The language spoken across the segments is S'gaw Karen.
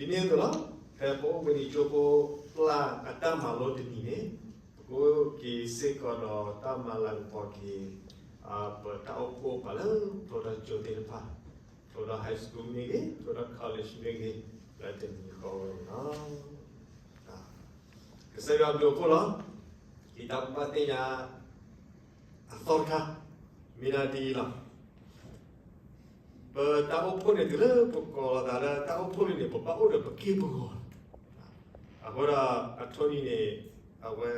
ဒ်န့ၣ်အသိးလီၤ, ဖဲပအိၣ်ဘှံးနံၤကၠိဖိပျၢ်အတၢ်မၤလိတနံၤန့ၣ်, ပကအိၣ်က့ၤစ့ၢ်ကီးဒီးတၢ်မၤလၤကပီၤက့ၤ ပတၢ်အိၣ်ဖှိၣ်ပှၤလၢဖျိထီၣ်ကၠိသ့ၣ်တဖၣ်, ဖျိထီၣ် high school မ့ၢ်ဂ့ၤ, ဖျိထီၣ် college မ့ၢ်ဂ့ၤ, လၢတနံၤဃီဝဲန့ၣ်လီၤ. ကစၢ်ယွၤဘျုးဖှိၣ်လီၤ. ယတၢ်ဘၣ်သ့ၣ်ညါအသီတခါ မ့ၢ်ဒၣ်ဒ်အံၤလီၤ. ပတၢ်အိၣ်ဖှိၣ်န့ၣ် တုၤလၢပကိးလီၤသးလၢတၢ်အိၣ်ဖှိၣ်လံန့ၣ် ပဘၣ်အိၣ်ဒီးပက့ၢ်ပဂီၤလီၤ. အဃိဒီးအထိၣ်နံၤန့ၣ် အဝဲ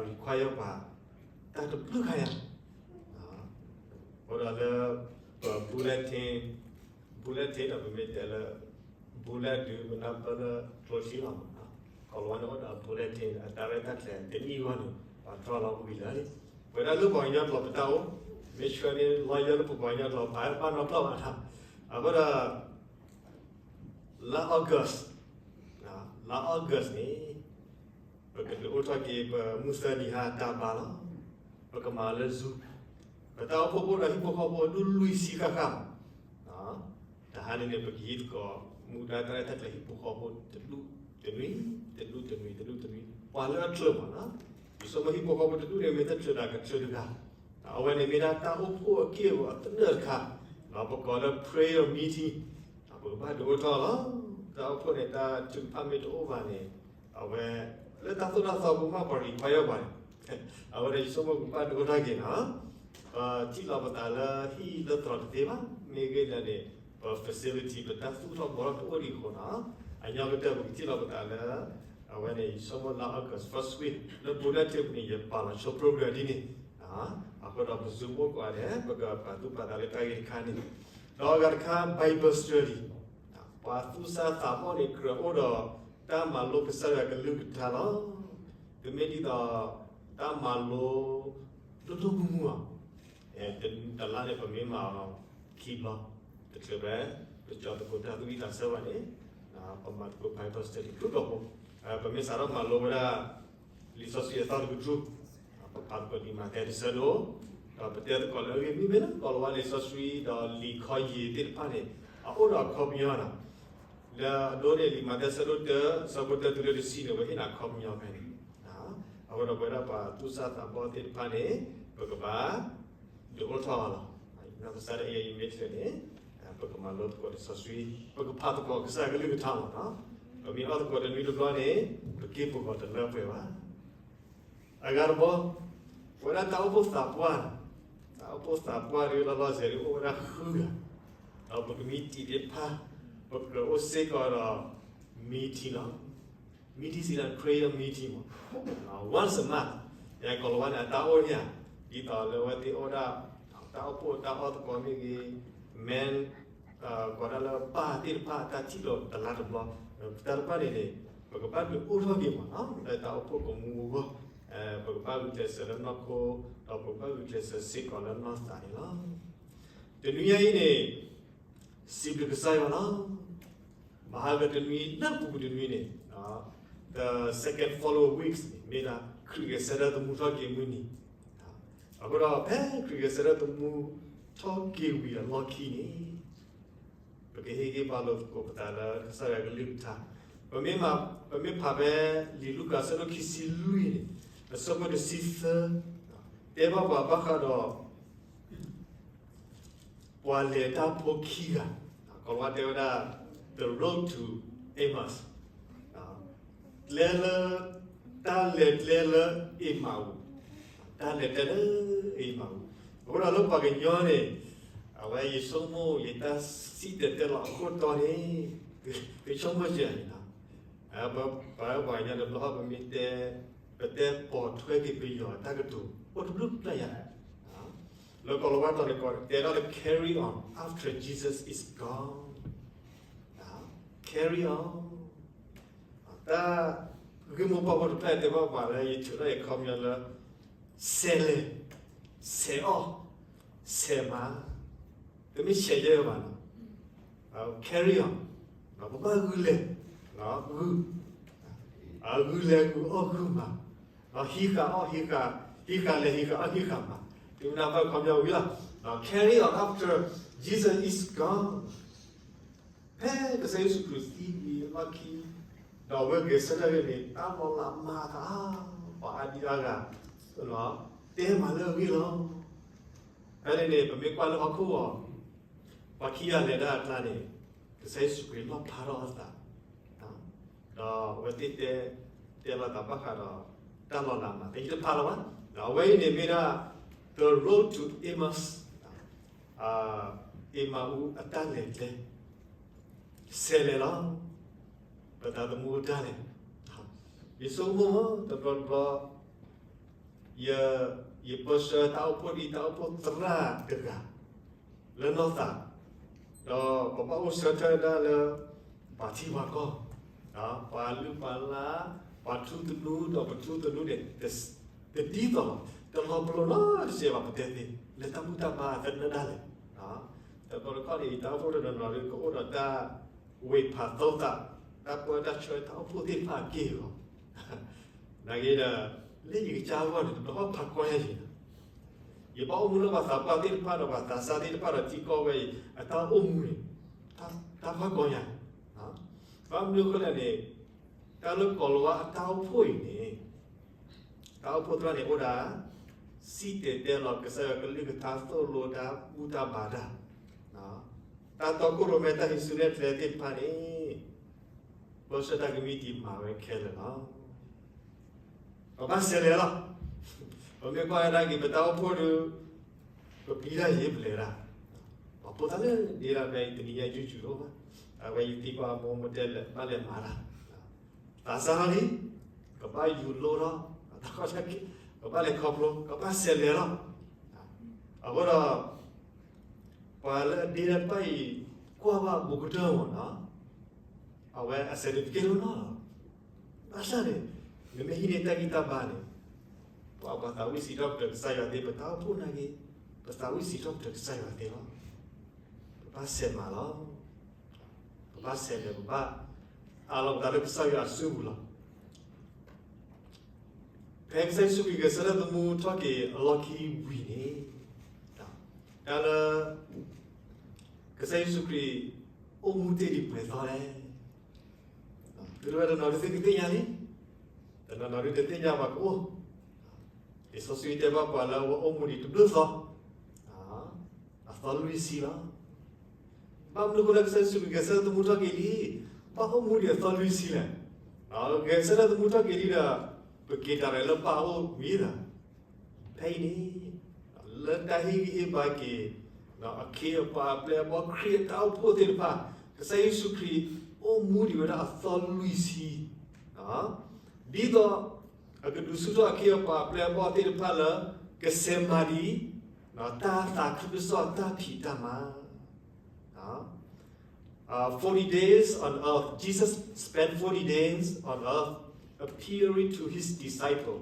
require ပှၤ တၢ်တဘျုးခါညါ အဃိဒီးလၢပ bulletin, bulletin ဒီးပမ့ၢ်တဲလၢ bullet ဒုး ပနၢ်ပၢၢ်လၢကျိချံလီၤမး, ကီၤလၤဝါန့ၣ်အိၣ်ဒီး bulletin အတၢ်ရဲၣ်တၢ်ကျဲၤတနံၣ်အဂီၢ်န့ၣ် ပှၤတြီလီၤဝံၤလၢာ်လံ. ပဝဲဒၣ်လၢပှၤကညီကျိာ်ပတၢ်အိၣ် မ့ၢ်ဆှၢန့ၢ် lawyer လၢပပှၤကညီကျိာ် ပာ်ဘၣ်နီတဘျီဘၣ်တၢ်, အဃိဒီး လါ August, လါ August န့ၣ် ပကဒုးအိၣ်ထီၣ်က့ၤ ပမုၢ်သၢနံၤဟါတၢ်ဘါလီၤ. ပကမၤလၢ Zoom, ပတၢ်အိၣ်ဖှိၣ်အိၣ်ဒီးဟံၣ်ဖိဃီဖိဒူၣ်လွံၢ်ဆံဃၣ်ဃၣ်မး. တဟါန့ၣ်န့ၣ် ပကဟံးသကိး မူဒါတၢ်ရဲၣ်တၢ်ကျဲၤဟံၣ်ဖိဃီဖိတဒူၣ်တနွံ, တဒူၣ်တနွံ, တဒူၣ်တနွံ, ပှၤလၢအချုးမး, ယဆိကမိၣ်ဟံၣ်ဖိဃီဖိတဒူၣ်န့ၣ် မ့ၢ်တချုးဒၣ်ကချုးတဂၤ, အဝဲန့ၣ်မ့ၢ်ဒၣ်တၢ်အိၣ်ဖှိၣ်အက့ၢ်အဂီၤအသနၢၣ်တခါ, ပကိးလၢ prayer meeting, ပကဘၣ်ဒုးအိၣ်ထီၣ်လီၤ. တၢ်အိၣ်ဖှိၣ်န့ၣ် တၢ်ထုကဖၣ်မ့ၢ်တအိၣ်ဘၣ်န့ၣ်, အဝဲ လၢတၢ်သိၣ်တၢ်သီပူၤမး ပှၤ require ပှၤန့ၣ်, အဝဲန့ၣ် ယဆိကမိၣ်ကဘၣ်ဒုးအိၣ်ထီၣ်က့ၤနီၤ. ပထံၣ်လီၤပသးလၢဟံၣ်လၢသရိာ်တသ့ဘၣ်, မ့ၢ်ဂ့ၢ်လၢန့ၣ် ပ facility ပတၢ်သူၣ်ထီၣ်ဘှီထီၣ်တအိၣ်ဒံးအဃိနီၤ, အညီကတၢၢ်ပကထံၣ်လီၤပသးလၢ အဝဲန့ၣ် ယဆိကမိၣ်လါ August first week လၢ bulletin ပူၤန့ၣ် ယပာ်လီၤဆိ program ဒ်န့ၣ်, အဃိဒီးပ Zoom အိၣ်ကိးဂၤဒဲး ပကပာ်သူၣ်ပာ်သးလၢတၢ်ဂ့ၢ်တခါန့ၣ်, ဒီးအဂၤတခါ Bible study, ပှၤသူၣ်စၢ်သးဘီၣ်န့ၣ် ကြၢးအိၣ်ဒီးတၢ်မၤလိကစၢ်ယွၤကလုၢ်ကထါလီၤ. တမ့ၢ်ဒ်သိး တၢ်မၤလိ ဒိၣ်ဒိၣ်မုၢ်မုၢ်ဘၣ်, တလါန့ၣ် ပမ့ၢ်မၤအီၤခံဘျီ, တချုးဖဲ ပကၠီၤသကိးတၢ်သူၣ်ဝံၣ်သးဆၢဘၣ်န့ၣ်, ပမၤသကိး Bible study ဖုၣ်ကိာ်ဖိ, ပမ့ၢ်စးထီၣ်မၤလိဝဲဒၣ် လံာ်စီဆှံအသီတကတြူၢ်, ပဖးသကိးလံာ်မးသဲတဆၢဒိၣ်, ဒီးပတဲသကိးလၢအဂ့ၢ်မ့ၢ်မ့ၢ်လၢ ကီၤလၤဝါလံာ်စီဆှံဒီးလံာ်ခီယံာ်သ့ၣ်တဖၣ်န့ၣ် အအိၣ်ဒီးအခီပညီနီၤ, လၢအဒိန့ၣ် လံာ်မးသဲဆၢဒိၣ်တၢ ဆၢဖိတၢတုၤလၢတဆံန့ၣ် ပဟ့ၣ်နၤအခီပညီဖဲန့ၣ်, အဃိဒီးပဝဲဒၣ်ပှၤသူၣ်စၢ်သးဘီၣ်သ့ၣ်တဖၣ်န့ၣ် ပကဘၣ် ဒုးအိၣ်ထီၣ်အီၤလီၤ. နီၢ်ကစၢ်ဒၣ်အံၤ ယမ့ၢ်ချုးန့ၣ် ပကမၤလိသကိးလံာ်စီဆှံ, ပကဖးသကိးကစၢ်ကလုၢ်ကထါလီၤ. ပမ့ၢ်အီၣ်သကိးတနွံတဘျီန့ၣ် ပက့ၢ်ပဂီၤတလၢပှဲၤဘၣ်. အဂၤတဘီ, ပဝဲဒၣ်တၢ်အိၣ်ဖှိၣ်သးပှၢ်, တၢ်အိၣ်ဖှိၣ်သးပှၢ်ဒ်လီၤလီၤဆဲးဒ်အိၣ်ဝဲဒၣ်ဃုဂၤ, ဒီးပကမံးတံာ်သ့ၣ်တဖၣ်, ပကြၢးအိၣ်စ့ၢ်ကီးဒီး meeting လီၤ. meeting စံးလၢ prayer meeting မး, once a month, ယကီၤလၤဝါန့ၣ် အတၢ်အိၣ်န့ၣ်ဧါ, ဒ်သိးလၢအဝဲသ့ၣ်အိၣ်ဒၣ် တၢ်အိၣ်ဖှိၣ်တၢ်အီၣ်သကိးမ့ၢ်ဂ့ၤ, men ကိးဒၣ်လၢပၢ်သ့ၣ်တဖၣ် တၢ်ထံၣ်လိာ်တလါတဘျီ, တၢ်တဖၣ်န့ၣ်န့ၣ် ပကဘၣ်ဒုးအိၣ်ထီၣ်က့ၤမးနီၤ လၢတၢ်အိၣ်ဖှိၣ်ကမူအဂီၢ်, ပကဘၣ်ဂုာ်ကျဲးစၢးလၢနီၢ်ခိ, ဒီးပကဘၣ်ဂုာ်ကျဲးစၢးစ့ၢ်ကီးလၢနီၢ်သးန့ၣ်လီၤ. တနွံညါအံၤန့ၣ် စံးဘျုးကစၢ်ယွၤလီၤ. မဟါကတနွံလၢပူၤကွံာ်တနွံန့ၣ်, the second following weeks န့ၣ် မ့ၢ်ဒၣ်ခရံာ်ဂဲၤဆၢထၢၣ်သမူထီၣ်က့ၤမုၢ်နံၤ, အဃိဒီးဖဲခရံာ်ဂဲၤဆၢထၢၣ်သမူထီၣ်က့ၤဝံၤအလီၢ်ခံန့ၣ် ပကဟ့ၣ်ဂံၢ်ဘါလိာ်သကိးပသးလၢကစၢ်ယွၤကလုၢ်ကထါ, ပမ့ၢ်မၤ, ပမ့ၢ်ဖးဖဲလံာ်လူၤကၣ်အဆၢဒိၣ်ခံဆံလွံၢ်န့ၣ်, အဆၢဖိတဆံသၢ, တဲဘၣ်ပှၤဘၣ်ဃးဒီး ပှၤလဲၤတၢ်ဖိခံဂၤ, ကီၤလၤဝါတဲဝဲဒၣ် the road to Emmaus, ကျဲလၢ, တၢ်လဲၤကျဲလၢအ့မးအူ, တၢ်လဲၤကျဲလၢအ့မးအူ, အဃိဒီးလၢပှၤကညီန့ၣ်, အဝဲယဆိကမိၣ်ယတၢ်စံၣ်တဲၤတဲလီၤအခိၣ်တီန့ၣ်, ကဆိကမိၣ်ယဲၢ်န့ၣ်လီၤ. ပှၤ, ပှၤကညီတဘျီဃီ ပမ့ၢ်တဲ, ပတဲပိာ်ထွဲက့ၤပယီၤတၢ်ကတိၤ အိၣ်တဘျုးဖျၢၣ်ညါ, လၢကီၤလၤဝါတီၤန့ၣ် ကီးတဲဒၣ်လၢ carry on after Jesus is gone, carry on, တၢ်ဂ့ၢ်မိၢ်ပှၢ်ဖိတဖျၢၣ်တဲဘၣ်ပှၤလၢ ယထုးထီၣ်ယခီပညီလၢ ဆဲးလဲၤ, ဆဲးအီၣ်, ဆဲးမၤ, တမ့ၢ်ဆဲးယဲၢ်ဘၣ်နီၤ, carry on, ပဘၣ်ဂုာ်လဲၤ, ဂုာ်, ဂုာ်လဲၤဂုာ်အီၣ်ဂုာ်မၤ, ဟံးဃာ်အီၣ်ဟံးဃာ်, ဟံးဃာ်လဲၤဟံးဃာ်အီၣ်ဟံးဃာ်မၤ, တုၤမနုၤဘၣ်ခီပညီဝံၤလီၤ, carry on after Jesus is gone. ဖဲကစၢ်ယ့ၣ်ၡူးခရံာ်သံဝံၤအလီၢ်ခံ, ဒီးအဝဲဂဲၤဆၢထၢၣ်န့ၣ် တၢ်လီၤလးမၤအသး ပှၤအါဒံအါဂၤ တဲမၤလၢအဂ့ၢ်လီၤ. ဖဲန့ၣ်န့ၣ် ပမ့ၢ်ကွၢ်လၢဟီၣ်ခိၣ်အီၤ, ပှၤခံဂၤလဲၤတၢ်အကျါန့ၣ် ကစၢ်ယ့ၣ်ၡူးခရံာ်လီၣ်ဖျါထီၣ်အသး, ဒီးအဝဲသ့ၣ်တဲ, တဲလီၤသးဘၣ်ဃးဒီး တၢ်လီၤလးမၤသ့ၣ်တဖၣ်လီၤဘၣ်. ဒီးအဝဲအံၤန့ၣ်မ့ၢ်ဒၣ် The Road to Emmaus, အ့မၤအူအတၢ်လဲၤကျဲ ဆဲးလဲၤလီၤ. ပသးသမူတၢ်လဲၤ, ယဆိကမိၣ် တဘျီတဘျီ ယ, ယပၢဆှၢတၢ်အိၣ်ဖှိၣ်ဒ်တၢ်အိၣ်ဖှိၣ်သရၣ်တဂၤ လၢနီၢ်သး, ဒီးပဘၣ်အိၣ်ဆၢထၢၣ်ဒၣ်လၢ ပှၤထံပှၤကီၢ်, ပှၤလုၢ်ပှၤလၢ်, ပှၤထူသနူဒီးပထူသနူန့ၣ် တဒ်သိးဘၣ်, တလီၤပလိာ်နီတစဲးဘၣ် ပတဲသ့, လၢတၢ်ဘူၣ်တၢ်ဘါသနၢၣ်ဒၣ်လဲာ်. တဘျီတခီၣ်န့ၣ် တၢ်အိၣ်ဖှိၣ်တနီၤနီၤဒ် ကအိၣ်ဒီးတၢ်ဝ့ၢ်ဖးသိသး, တၢ်ပၢတၢ်ဆှၢတၢ်အိၣ်ဖှိၣ်သ့ၣ်တဖၣ်အက့ၢ်အဂီၤ, နာ်က့ဒီး လၢယကစၢ်အဂီၢ်န့ၣ် တဘျီဘၣ်ဖးကွၢ်ယၤယံၤ, ယဘၣ်အိၣ်မူလၢပှၤသးပှၢ်သ့ၣ်တဖၣ်ဒီးပှၤသးစၢ်သ့ၣ်တဖၣ်ဒီးထံကီၢ်ဝဲအံၤ အတၢ်အိၣ်မူန့ၣ် တၢ်ဖးကွၢ်ယၤန့ၣ်, ဘၣ်မနုၤအဃိလဲၣ်န့ၣ်, တၢ်လၢကိၤလၤဝါအတၢ်အိၣ်ဖှိၣ်အံၤန့ၣ် တၢ်အိၣ်ဖှိၣ်သရၣ်န့ၣ်အိၣ်ဒၣ် စံၣ်တဲၤတဲလီၤကစၢ်ယွၤကလုၢ်ကထါ သိၣ်လိတၢ်ဘူၣ်တၢ်ဘါတၢ်, တၢ်တီခိၣ်ရိၣ်မဲတၢ်ဟံးစုနဲၣ်ကျဲသ့ၣ်တဖၣ်န့ၣ် ပၢဆှၢတၢ်ကမံးတံာ်မၤဝဲခဲလၢာ်လီၤ. ပဘၣ်ဆဲးလဲၤလီၤ. ပမ့ၢ်ကွၢ်ဝဲဒၣ်က့ၤ ပတၢ်အိၣ်ဖှိၣ်ဒီး ပပျံၤတၢ်ယံၤပလဲၤတၢ်, ပှၤဖိသၣ်လၢဒ့ဒၣ်ဖဲအံၤ တနံၤညါယူၤယူၤတအိၣ်ဘၣ်, အဝဲယသံကွၢ်မိၢ်မိၢ်တဲလဲၣ် ဘၣ်လဲၤမၤတၢ်, သးစၢ်လီၤလံ, ကဘၣ်ယူၤလိထီၣ်, ကဘၣ်လဲၤခီဖျိ, ကဘၣ်ဆဲးလဲၤလီၤ. အဃိဒီး ပှၤလၢအဒ့တဖၣ်အံၤ ကွၢ်ဘၣ်ဘူးကတၢၢ်မ့ၢ်နီၤ, အဝဲအ certificate လီၤနီၤလီၤ. ဘၣ်ဆၣ်န့ၣ် နမ့ၢ်ဟံးန့ၢ်တၢ်ဂံၢ်တၢ်ဘါန့ၣ်, ပှၤပှၤသးဝံၣ်စံးထီၣ်ပတြၢၤကစၢ်ယွၤသ့ ပတၢ်အိၣ်ဖှိၣ်နာ်က့ ပသးဝံၣ်စံးထီၣ်ပတြၢၤကစၢ်ယွၤသ့လီၤ. ပဘၣ်ဆဲးမၤလီၤ. ပဘၣ်ဆဲးလဲၤ ပဘၣ်အးလီၤပသးလၢကစၢ်ယွၤအစုပူၤလီၤ. ဖဲကစၢ်ယ့ၣ်ၡူးခရံာ်ဂဲၤဆၢထၢၣ်သမူထီၣ်က့ၤအလီၢ်ခံဝံၤန့ၣ်, တၢ်လၢ ကစၢ်ယ့ၣ်ၡူးခရံာ် အိၣ်မူတ့ၢ်ဒံးပှဲၤသီလဲၣ်. သုတဝဲတနီၤဒုးသုကသ့ၣ်ညါလံ, တနီၤနီၤဒုးတသ့ၣ်ညါဘၣ်ကအိၣ်. လံာ်စီဆှံတဲဘၣ်ပှၤလၢအဝဲအိၣ်မူဒံးတဘျုးသီ, အသီလွံၢ်ဆံလီၤ. ဘၣ်မနုၤအဃိလၢကစၢ်ယ့ၣ်ၡူးခရံာ်ဂဲၤဆၢထၢၣ်သမူထီၣ်က့ၤလံ, ဘၣ်အိၣ်မူဒံးအသီလွံၢ်ဆံလဲၣ်. ဂဲၤဆၢထၢၣ်သမူထီၣ်က့ၤလံဒီး ပက့ၤတၢ်ရဲၣ်လၢပၢ်အအိၣ်မ့ၢ်ဧါ. ဖဲအံၤန့ၣ် လၢတၢ်ဟ့ၣ်ဂံၢ်ဟ့ၣ်ဘါက့ၤ အခ့အပှၤအပျဲၢ်အဘီၣ် ခရံာ်အတၢ်အိၣ်ဖှိၣ်သ့ၣ်တဖၣ်, ကစၢ်ယ့ၣ်ၡူးခရံာ် အိၣ်မူဒံးဝဲဒၣ်အသီလွံၢ်ဆံ, ဒ်သိး အကဒုးဆူၣ်ထီၣ်အခ့အပှၤအပျဲၢ်အဘီၣ်သ့ၣ်တဖၣ်လၢ ကဆဲးမၤဒံး တၢ်သးခုကစီၣ်တၢ်ဖံးတၢ်မၤ Uh, forty days on earth. Jesus spent forty days on earth appearing to his disciple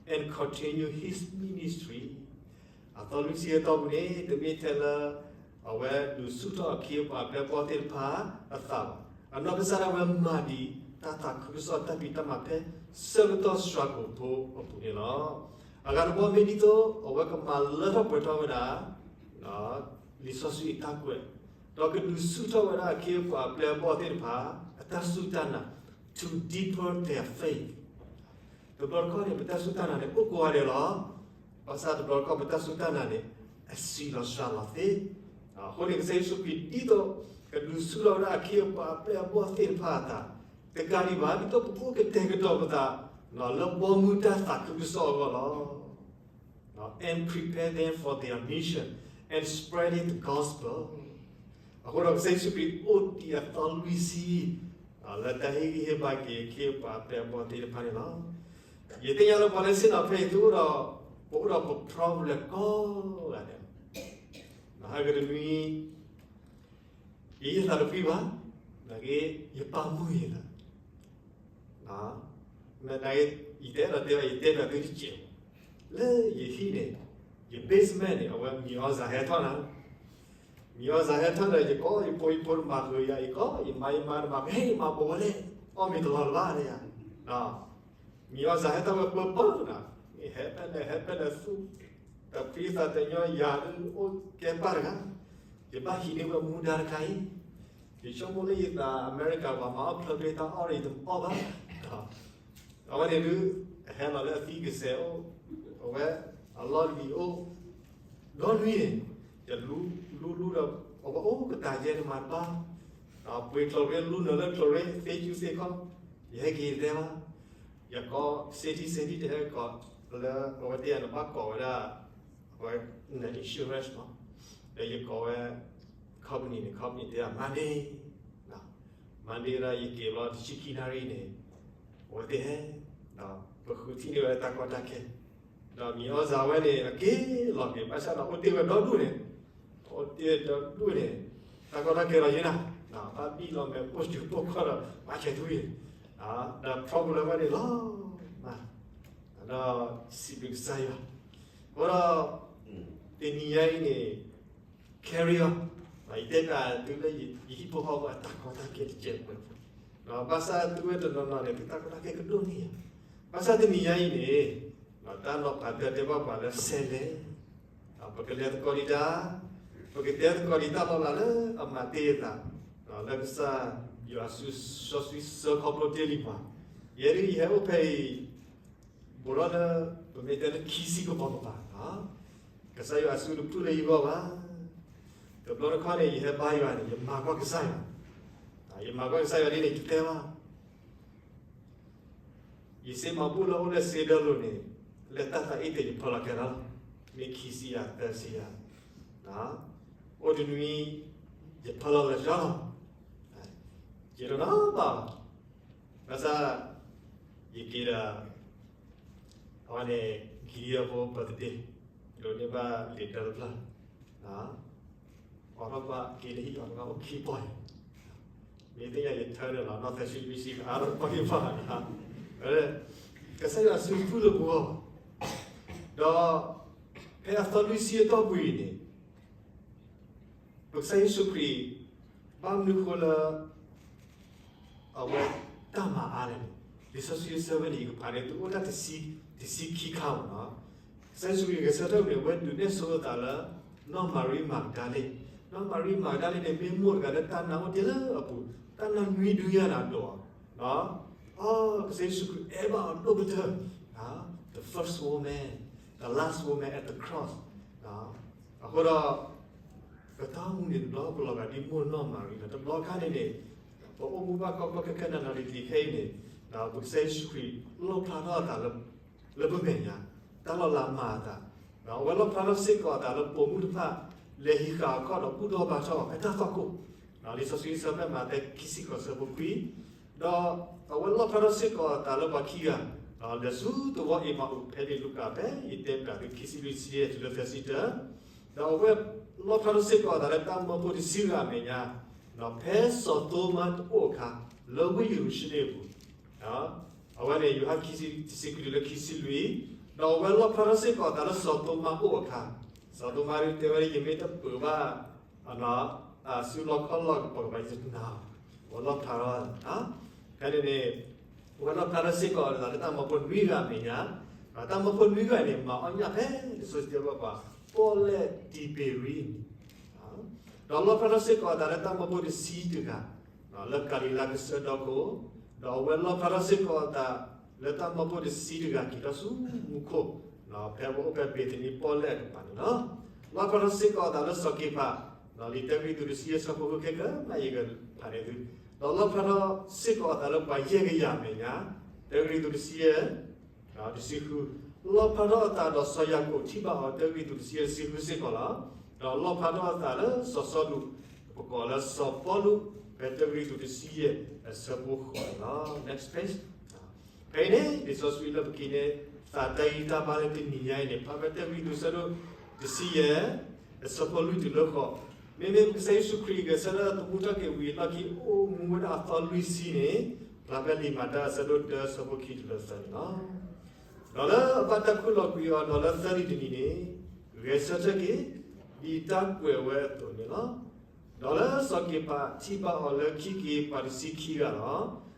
and continue his ministry. အသီလွံၢ်ဆံအတီၢ်ပူၤန့ၣ် တမ့ၢ်ထဲလၢ အဝဲဒုးဆူၣ်ထီၣ်အခ့အပှၤအပျဲၢ်အဘီၣ်သ့ၣ်တဖၣ်အသးဘၣ်. အနီၢ်ကစၢ်ဒၣ်ဝဲမၤဒံး တၢ်သးခုကစီၣ်တၢ်ဖံးတၢ်မၤဖဲ ဆၢကတီၢ်စှၤကိာ်ဖိအပူၤန့ၣ်လီၤ. အဂၤတဘီမ့ၢ်ဒ်သိး အဝဲကမၤလၢထီၣ်ပှဲၤထီၣ်ဝဲဒၣ် လံာ်စီဆှံအတၢ်ကွဲး, ဒီးကဒုးဆူၣ်ထီၣ်ဝဲဒၣ်အခ့အပှၤအပျဲၢ်အဘီၣ်သ့ၣ်တဖၣ် အတၢ်စူၢ်တၢ်နာ် to deepen their faith. တဘျီတခီၣ်န့ၣ် ပတၢ်စူၢ်တၢ်နာ်န့ၣ် အိၣ်ကိးဂၤဒဲးလီၤ. ဘၣ်ဆၣ်တဘျီတခီၣ် ပတၢ်စူၢ်တၢ်နာ်န့ၣ် အဆံးလီၤစှၤလီၤသ့. အဃိန့ၣ် ကစၢ်ယ့ၣ်ၡူးခရံာ်ဒ်သိး ကဒုးဆူၣ်ထီၣ်ဝဲဒၣ်အခ့အပှၤအပျဲၢ်အဘီၣ်သ့ၣ်တဖၣ်အသး, တကးဒံးဘၣ် ဒ်သိးပကအိၣ်ကတဲာ်ကတီၤပသး လၢဘီမုၢ်တၢ်သးခုကစီၣ်အဂီၢ်လီၤ. and prepare them for their mission and spreading the gospel. အဃိဒီးကစၢ်ယ့ၣ်ၡူးခရံာ်အိၣ်ဒံးအသီလွံၢ်ဆံ လၢတၢ်ဟ့ၣ်ဂံၢ်ဟ့ၣ်ဘါက့ၤအခ့အပှၤအပျဲၢ်အဘီၣ်သ့ၣ်တဖၣ်န့ၣ်လီၤ. ယသ့ၣ်ညါလၢပှၤလၢဆ့ၣ်နီၤဖဲအံၤ သုအိၣ်ဒီး ပအိၣ်ဒီးပ problem ကိးဂၤဒဲး, ဟဲကတနွံ ယယသးတဖှံဘၣ်, နာ်က့ ယပာ်မူယသး, နာ်က့ ယတဲဒီးတဲဘၣ် ယတဲဘၣ်သုတစဲး, လၢယဟံၣ်န့ၣ် ယ basement န့ၣ် အဝဲမံၤအီၣ်စၤဟဲထီၣ်နၤ, မံၤအီၣ်စၤဟဲထီၣ်ဒီး ယကိးယဖိယဖိတမၤဃုာ်ယၤ, ယကိးယမါယမါတမၤဃုာ်, ဟဲယမၤပိာ်ဝဲလဲၣ်, အီၣ်မ့ၤတလီၤလၢၤဘၣ်လၢယၤ မံၤအီၣ်စၤဟဲထီၣ်ဝဲပၢပၢနၤ, ဟဲဖဲလဲၣ်ဟဲဖဲလဲၣ်သူ, တၢ်ဖှံသးတညီယၤဒုးအိၣ်ကဲပၢ်တဂၤ, ယဘၣ်ဟံးန့ၢ်ဝဲမူဒါတခါအံၤ, ယဆိကမိၣ်လၢယသး အမဲရကၤ ပှၤမၤအီၣ်ဖျၢၣ်ဖျ့တၢ်အီၣ်ဒီး ယတအီၣ်ဘၣ်. အဝဲန့ၣ်ဒုး အဟဲလီၤလၢအသံကစဲးအိၣ်, အဝဲအလီၢ်လံၤအိၣ်, ဒီနွံန့ၣ် ယလူလူလူဒီး အဝဲအိၣ်ကတၢၢ်ယဲန့ၣ်မၤတဘၣ်, ပှ့ၤချီရ့လူနၢၤလၢချီရ့ သ့ယူသ့ခီ, ယဟဲက့ၤတဲဘၣ်. ယကိး စ့ထံ စ့ထံ တဟဲကိးလၢ အဝဲတဲယၤန့ၣ် ဘၣ်ကိးဝဲဒၣ် အဝဲ insurance မး, ဒီးယကိးဝဲ company န့ၣ် company တဲယၤ Monday, Monday ဒီးယက့ၤဘျီ တဆံခံနၣ်ရံၣ်န့ၣ် အဝဲသ့ၣ်ဟဲ, ဒီးပဃုထံၣ်န့ၢ်ဝဲတၢ်ကီတၢ်ခဲ, ဒီးမံၤအီၣ်စးဝဲန့ၣ် အက့ၤလီၤက့ၤ ဘၣ်ဆၣ်ဒီးအိၣ်တ့ၢ်ဝဲဒီဒူၣ်န့ၣ်, အိၣ်တ့ၢ်ဝဲဒီဒူၣ်န့ၣ် တၢ်ကီတၢ်ခဲလီၤယဲနၤ, ဘၣ်ဘံၣ်လီၤမဲာ်ပိၢ်စူၤပိၢ်ခီၣ်ဒီး ဘၣ်ဆဲးထူယဲ, ဒီး problem ဝဲန့ၣ်လီၤမး, ဒီးစံးဘျုးကစၢ်ယွၤ, အဃိဒီး တနံၤညါအံၤန့ၣ် carry on, ယတဲတၢ်တုၤလၢယဟံၣ်ဖိဃီဖိအတၢ်ကီတၢ်ခဲတစဲးဖိ, ဘၣ်ဆၣ်သုဝဲတနီၤနီၤန့ၣ် သုတၢ်ကီတၢ်ခဲကဒိၣ်န့ၢ်ယၤ, ဘၣ်ဆၣ်တနံၤညါအံၤန့ၣ် တၢ်နီၤဖးတၢ်တဲဘၣ်ပှၤလၢ စဲးလဲၣ်, ပကလဲၤသကိးဒံးတၢ်, ပကတဲသကိးဒံးတၢ်လီၤလးလၢအမၤတ့ၢ်အသး, လၢကစၢ်ယွၤစုစီဆှံစၢခီဖျိတ့ၢ်လံပှၤ, ယဲဒၣ်ယဟဲအိၣ်ဖဲအံၤ ဘူးထီၣ်လၢ ပမ့ၢ်တဲလၢခံဆံကပီၤကပၤ, ကစၢ်ယွၤအစုတဖုၣ်လၢယဂီၢ်ဘၣ်. တဘျီတခီၣ်န့ၣ် ယဟဲဘါယွၤန့ၣ် ယမၤကွၢ်ကစၢ်ယွၤ, ယမၤကွၢ်ကစၢ်ယွၤဒ်န့ၣ် ယတဲဘၣ်, ယစ့မၤဘူၣ်လၢအိၣ်လၢစ့ဒၢလိၤန့ၣ် လၢတၢ်သးအ့ၣ်တ့ၢ်ယဖၢလီၤကဲလီၤ, မ့ၢ်ခံဆံယၤသၢဆံယၤ, အိၣ်တနွံ ယဖၢလီၤလၢာ်လီၤ, ယတနီၤဘၣ်, ဘၣ်ဆၣ် ယက့ၤဒီး အဝဲန့ၣ် ကံဒံအဖိ birthday ဒိးန့ၢ်ဘၣ်လံာ်တၢ်တဖျၢၣ်, အိးထီၣ်ကွၢ်က့ၤလၢဟံၣ်အီၤတဂၤအိၣ်ခံပီၢ်အံၤ, မ့ၢ်သ့ၣ်ညါယထၢန့ၣ်လီၤ နီၢ်သၢဆံလွံၢ်ဆံ အါထီၣ်ကွၢ်က့ၤပီၢ်, ကစၢ်ယွၤစုဖုၣ်လၢပဂီၢ်, ဒီး ဖဲအသီလွံၢ်ဆံအတီၢ်ပူၤအံၤန့ၣ် ပကစၢ်ယ့ၣ်ၡူးခရံာ် ဘၣ်မနုၤဃိလၢ အဝဲတၢ်မၤအါလဲၣ်န့ၣ်, လံာ်စီဆှံအဆၢဖဲန့ၣ် ယကဖးန့ၣ် သုအိၣ်ဒၣ်တဆံ, တဆံခံခါမးနီၤ, ကစၢ်ယ့ၣ်ၡူးခရံာ်ဂဲၤဆၢထၢၣ်န့ၣ် အဝဲဒုးနဲၣ်ဆိအသးလၢ နီၢ်မၤရံမၤကဒၤလ့ၣ်, နီၢ်မၤရံမၤကဒၤလ့ၣ်န့ၣ် မ့ၢ်မိၢ်တဂၤလၢတၢ်နာ်အိၣ်တ့ၢ်လၢအပူၤ, တၢ်နာ်နွံဒုညါန့ၣ်ဒိးအီၤ, အ ကစၢ်ယ့ၣ်ၡူးခရံာ်အဲၣ်ဘၣ်အီၤဒိၣ်ကတၢၢ်, the first woman, the last woman at the cross, အဃိဒီး ပတၢ်အိၣ်မူန့ၣ် တဘျီပလီၤဂာ်ဒ်မိၢ်နီၢ်မၤရံလီၤ. တဘျီခါန့ၣ်န့ၣ် ပအိၣ်မူဘၣ်ကီကီခဲခဲနၤနၤလံၤလံၤခဲအံၤန့ၣ် ပကစၢ်ယ့ၣ်ၡူးခရံာ်လီၣ်ဖျါထီၣ်အသးလၢပမဲာ်ညါ, တၢ်လီၤလးမၤအသး, အဝဲလီၣ်ဖျါထီၣ်စ့ၢ်ကီးအသးလၢပိာ်မုၣ်တဖၣ် လဲၤဟံးဃာ်အခီၣ်ဒီးဘူၣ်ထီၣ်ဘါထီၣ်အတၢ်သီၣ်ခိၣ်, လံာ်စီဆှံအဆၢဖဲမးသဲခံဆံဃိးဆၢဖိခွံ ဒီးအဝဲလီၣ်ဖျါထီၣ်စ့ၢ်ကီးအသးလၢပှၤခံဂၤ, လဲၤဆူသဝီအ့မၤအူး ဖဲန့ၣ်လူၤကၣ်ဖဲယတဲပၠးသု ခံဆံလွံၢ်ဆံယဲၢ်တုၤလၢသၢဆံတၢ, ဒီးအဝဲလီၣ်ဖျါထီၣ်စ့ၢ်ကီးအသးလၢတၢ်မၢဖိတဆံဂၤအမဲာ်ညါ, ဖဲစီၤသိမါတအိၣ်အခါ, လၢဝ့ၢ်ယရူၤၡလ့ၣ်အပူၤ, အဝဲန့ၣ် ယိၤဟၣ်ခံဆံတဆံခွံတုၤလၢခံဆံလွံၢ်, ဒီးအဝဲလီၣ်ဖျါထီၣ်စ့ၢ်ကီးအသးလၢစီၤသိမါအိၣ်အခါ, စီၤသိမါဒုးတဲဝဲလၢ ယမ့ၢ်တပၢၤဘၣ် အစုလီၢ်ခီၣ်လီၢ်ကပီၤကပၤ ယတနာ်, အဝဲလီၣ်ဖျါထီၣ်, ဖဲန့ၣ်န့ၣ် အဝဲလီၣ်ဖျါထီၣ်စ့ၢ်ကီးအသးလၢတၢ်မၢဖိနွံဂၤအမဲာ်ညါ, တၢ်မၢဖိနွံဂၤန့ၣ် မၤအီၣ်ညၣ်ဖဲလံာ်စီဆှံတဲဘၣ်ပှၤ ပီၣ်လဲၣ်တံၤဘ့ရံန့ၣ်, ဒီးလီၣ်ဖျါထီၣ်စ့ၢ်ကီးအသးလၢတၢ်မၢဖိတဆံတဂၤ လၢကၤလံၤလါကစၢၢ်ဒီခိၣ်, ဒီးအဝဲလီၣ်ဖျါထီၣ်စ့ၢ်ကီးအသး လၢတၢ်မၢဖိတဆံတဂၤက့ၤထီၣ်ဆူမူခိၣ်, ဖဲပအိၣ်ဖဲဘ့းသနံပီၣ်လဲၣ်အကပၤန့ၣ်လီၤ. လီၣ်ဖျါထီၣ်စ့ၢ်ကီးအသးလၢစီၤက့ၤဖး, လံာ်တၢကရံၣ်သူးတဆံယဲၢ်ဆၢဖိဃုခဲကနံၣ်ယကဖးန့ၣ်သု, ဒီးလီၣ်ဖျါထီၣ်စ့ၢ်ကီးအသးလၢပှၤယဲၢ်ကယၤအမဲာ်ညါ, တၢကရံၣ်သူးတဆံယဲၢ် တဆံဃု, လီၣ်ဖျါထီၣ်အသးဒီးစီၤယၤကိာ်ထံၣ်ဘၣ်အီၤ တၢကရံၣ်သူးတဆံယဲၢ်တဆံဃုစ့ၢ်ကီးလီၤ. ဒီးလီၣ်ဖျါထီၣ်အသးလၢစီၤစီလူး, ပကိးလၢစီၤပီလူး, ဖဲတၢကရံၣ်သူးတဆံယဲၢ်အဆၢဖိဃိးန့ၣ်လီၤ. Next page. ဖဲအံၤန့ၣ် လံာ်စီဆှံလၢပက့ၤန့ၣ် သးတၢ်ဂံၢ်တၢ်ဘါလၢတနံၤညါအံၤန့ၣ် ဖဲဖဲတၢကရံၣ်သူးဆၢဒိၣ်တဆံယဲၢ် အဆၢဖိလွံၢ်တုၤလၢဃိး, မ့မ့ၢ်ကစၢ်ယ့ၣ်ၡူးခရံာ်ဂဲၤဆၢထၢၣ်သမူထီၣ်က့ၤဝံၤအလီၢ်ခံ အိၣ်မူဝဲဒၣ်အသီလွံၢ်ဆံန့ၣ်, ဖဲဖဲလံာ်မၤတၢ်အဆၢဒိၣ်တၢအဆၢဖိခံတုၤလၢသၢန့ၣ်လီၤ. ဒီးလၢအဘၣ်တၢ်ခူၣ်လီၤကွံာ်အီၤဒီးလၢသၢနံၤတနံၤန့ၣ်, ဂဲၤဆၢထၢၣ်က့ၤ ဒ်တၢ်ကွဲးဝဲအသိးန့ၣ်လီၤ. ဒီးလၢစီၤက့ၤဖးထံၣ်ဘၣ်အီၤလၢခံက့ၤပှၤတဆံခံဂၤလီၤ.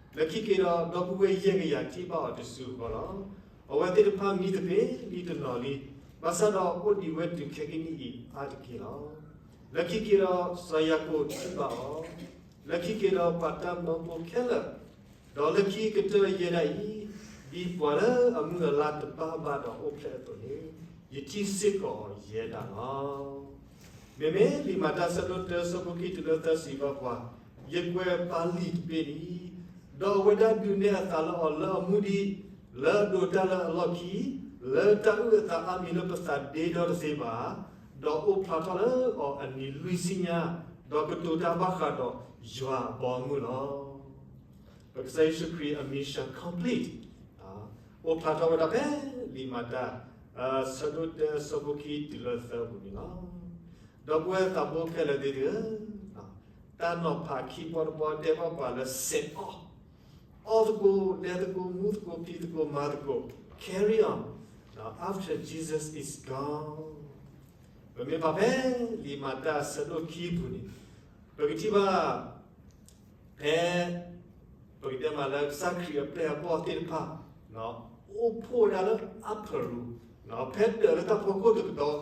လၢခံက့ၤဒီး ဒီပုၢ်ဝဲၢ်ယဲၢ်ကယၤထံၣ်ဘၣ်အီၤတစုဃီလီၤ. အဝဲသ့ၣ်တဖၣ်မံတဖ့လံတနီၤလံ, ဘၣ်ဆၣ်ဒီးအိၣ်ဒံးဝဲတုၤခဲကနံၣ်အံၤအါတက့ၢ်လီၤ. လၢခံက့ၤဒီးစီၤယၤကိာ်ထံၣ်ဘၣ်အီၤ, လၢခံက့ၤဒီးပှၤတၢ်မၢဖိခဲလၢာ်, ဒီးလၢခံကတၢၢ်ယဲဒၣ်အံၤ, ဒ်ပှၤလၢအမုၢ်အလါတဘၣ်ဘၣ်ဒီးအိၣ်ဖျဲၣ်အသိးန့ၣ်, ယထံၣ်စ့ၢ်ကီးယဲဒၣ်လီၤ. မ့မ့ၢ်လံာ်မၤတၢ်ဆၢဒိၣ်တၢဆၢဖိခံတုၤလၢသၢစံးဘၣ်ပှၤ, ယကွဲးပာ်လံာ်တဘ့ၣ်န့ၣ်, ဒီးအဝဲဒၣ်ဒုးနဲၣ်အသးလၢအီၤလၢအမူဒံး, လၢအဒိးတၢ်လၢအလီၢ်ခံ, လၢတၢ်အုၣ်အသးအါမံၤလၢပသးဒ့ဒီတသ့ဘၣ်, ဒီးအိၣ်ဖျါထီၣ်လၢအီၤအနံၤလွံၢ်ဆံညါ, ဒီးကတိၤတၢ်ဘၣ်ဃးဒီးယွၤအဘီအမုၢ်လီၤ. ပကစၢ်ယ့ၣ်ၡူးခရံာ်အ mission complete အိၣ်ဖျါထီၣ်ဝဲဒၣ်ဖဲလံာ်မၤတၢ် ဆၢဒိၣ်တၢဆၢဖိခံတုၤလၢသၢပူၤန့ၣ်လီၤ. ဒီပုၢ်ဝဲၢ်သးဘိခဲလၢာ်သ့ၣ်ဧၢ, တၢ်နီၤဖးခံပီတပီတဲဘၣ်ပှၤလၢ စဲးအီၣ်, အီၣ်သကိး, လဲၤသကိး, မူသကိး, ဖံးသကိး, မၤသကိး, carry on after Jesus is gone. ပမ့ၢ်ဖးဖဲလံာ်မၤတၢ်ဆၢဒိၣ်ခံပူၤန့ၣ်, ပကထံၣ်ဘၣ် ဖဲ ပကတဲမးလၢကစၢ်ခရံာ်အပျဲၢ်အဘီၣ်သ့ၣ်တဖၣ် အိၣ်ဖှိၣ်ဝဲဒၣ်လၢ upper room, ဖဲဒၢးလၢတၢ်ဖီခိၣ်တကတီၢ်,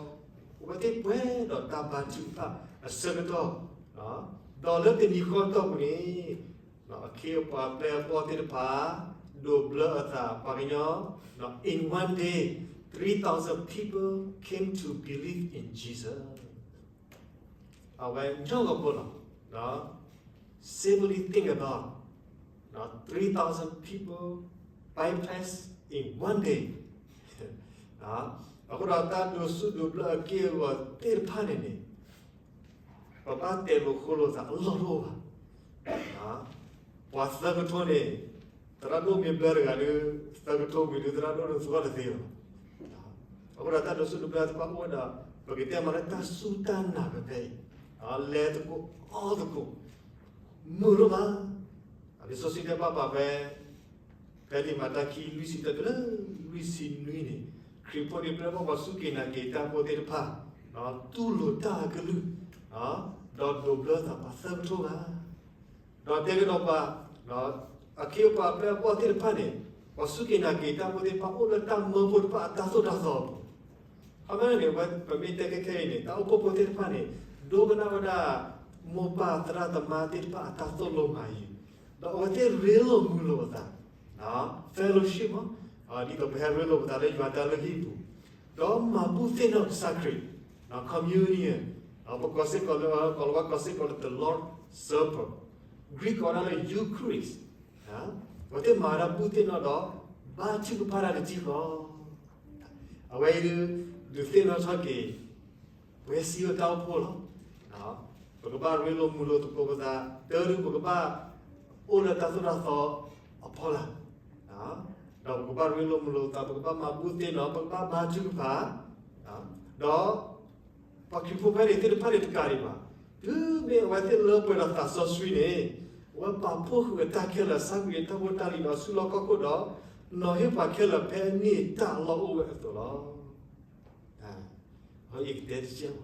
အဝဲသ့ၣ်ပှဲၤဒီးတၢ်ဘါထုကဖၣ်အဆၢကတီၢ်, ဒီးလၢတနံၤဃီတီၢ်ပူၤန့ၣ်, အခ့အပှၤပျဲၢ်အဘီၣ်သ့ၣ်တဖၣ် ဒိးဘျၢအသးပှၤကညီ, in one day, three thousand people came to believe in Jesus. အဝဲညီဂီၢ်ဖိလီၤ. Simply think about three thousand people baptized in one day. အဃိဒီးတၢ်ဒိးဆူၣ်ဒိးဘျၢအက့ၢ်အဂီၤသ့ၣ်တဖၣ်န့ၣ်န့ၣ်, ပဘၣ်တဲလိာ်ဃိလိာ်သးအလီၢ်တအိၣ်ဘၣ်. ပှၤသၢကထိန့ၣ်, သရၣ်ဒိၣ်မ့ၢ်ဘျၢတဂၤဒီး, သၢကထိဝံၤဒီး သရၣ်ဒိၣ်ဒီးသူၣ်ထီၣ်တသ့လီၤ. အဃိဒီးတၢ်ဒိးဆူၣ်ဒိးဘျၢသ့ၣ်တဖၣ်အိၣ်ဝဲဒီး, ပကတဲမးလၢတၢ်စူၢ်တၢ်နာ်ဖဲအံၤ, လဲၤသကိး, အီၣ်သကိး, မုာ်ဒိၣ်မး. လံာ်စီဆှံတဲဘၣ်ပှၤဖဲ ဖဲလံာ်မၤတၢ်ခံလွံၢ်ဆံတၢတုၤလၢလွံၢ်ဆံနွံန့ၣ်, ခရံာ်ဖိန့ၣ်ပျဲၢ်ဘီၣ်ပှၤစူၢ်က့ၤနာ်က့ၤတၢ်ဖိသ့ၣ်တဖၣ်, တူၢ်လိာ်တၢ်အကလုၢ်, ဒီးဒိးဘျၢသးပှၤသၢကထိဂၤ, ဒီးတဲကဒီးပှၤ, အခ့အပှၤပျဲၢ်အဘီၣ်သ့ၣ်တဖၣ်န့ၣ်, ပှၤစူၢ်က့ၤနာ်က့ၤတၢ်ဖိသ့ၣ်တဖၣ်အိၣ်လၢတၢ်မၢဖိတဖၣ်အတၢ်သိၣ်တၢ်သီအပူၤ. ခီမ့ၢ်န့ၣ် ပမ့ၢ်တဲခဲခဲအံၤန့ၣ်, တၢ်အိၣ်ဖှိၣ်ဖိသ့ၣ်တဖၣ်န့ၣ်, ဒိကနၣ်ဝဲဒၣ် မိၢ်ပၢ်သရၣ်သမါသ့ၣ်တဖၣ်အတၢ်သိၣ်လိမၤယုၤ, ဒီးအဝဲသ့ၣ်ရ့လိာ်မုာ်လိာ်အသး, fellowship မး, ဒ်သိးပဟဲရ့လိာ်ပသးလၢယွၤတၢ်လုၢ်ဟံၣ်ပူၤ, ဒီးမၤဘူၣ်သ့ၣ်နီၣ်ကစၢ်ခရံာ်, communion, ပကိးစ့ၢ်ကီးလၢ ကီၢ်လဝါကိးစ့ၢ်ကီးလၢ the Lord's Supper, ဂံၢ်ကိးဒၣ်လၢ Eucharist, အဝဲသ့ၣ်မၤဝဲဒၣ်ဘူၣ်သ့ၣ်နီၣ်ဒီး ဘါထုကဖၣ်တၢ်တထံၣ်ဃီ အဝဲအံၤဒုး ဒုးသ့ၣ်နီၣ်ထီၣ်က့ၤ ပဝဲစံယိၣ်တၢ်အိၣ်ဖှိၣ်လီၤ. ပကဘၣ်ရ့လိာ်မုာ်လိာ်သကိးပသး, တၢ်ဒုး ပကဘၣ်အိၣ်လၢတၢ်သိၣ်တၢ်သီအဖီလာ်, ဒီးပကဘၣ်ရ့လိာ်မုာ်လိာ်သး, ပကဘၣ်မၤဘူၣ်သ့ၣ်နီၣ်, ပကဘၣ်ဘါထုကဖၣ်, ဒီး ပှၤခရံာ်ဖိဖဲန့ၣ်သ့ၣ်တဖၣ်န့ၣ်တကးဒံးဘၣ်, တုၤမ့ၢ်အဝဲသ့ၣ်လၢပှဲၤဒီးသးစီဆှံန့ၣ်, အဝဲပာ်ဖှိၣ်ဃုာ်အတၢ်ခဲလၢာ်, ဆါကွံာ်အတၢ်ဖိတၢ်လံၤဒီးဆူလီၢ်ခီၣ်ခိၣ်ဒီး, နီၤဟ့ၣ်ပှၤခဲလၢာ်ဖဲန့ၣ်တၢ်အလီၢ်အိၣ်ဝဲအသိးလီၤ. ယကတဲတကဲး,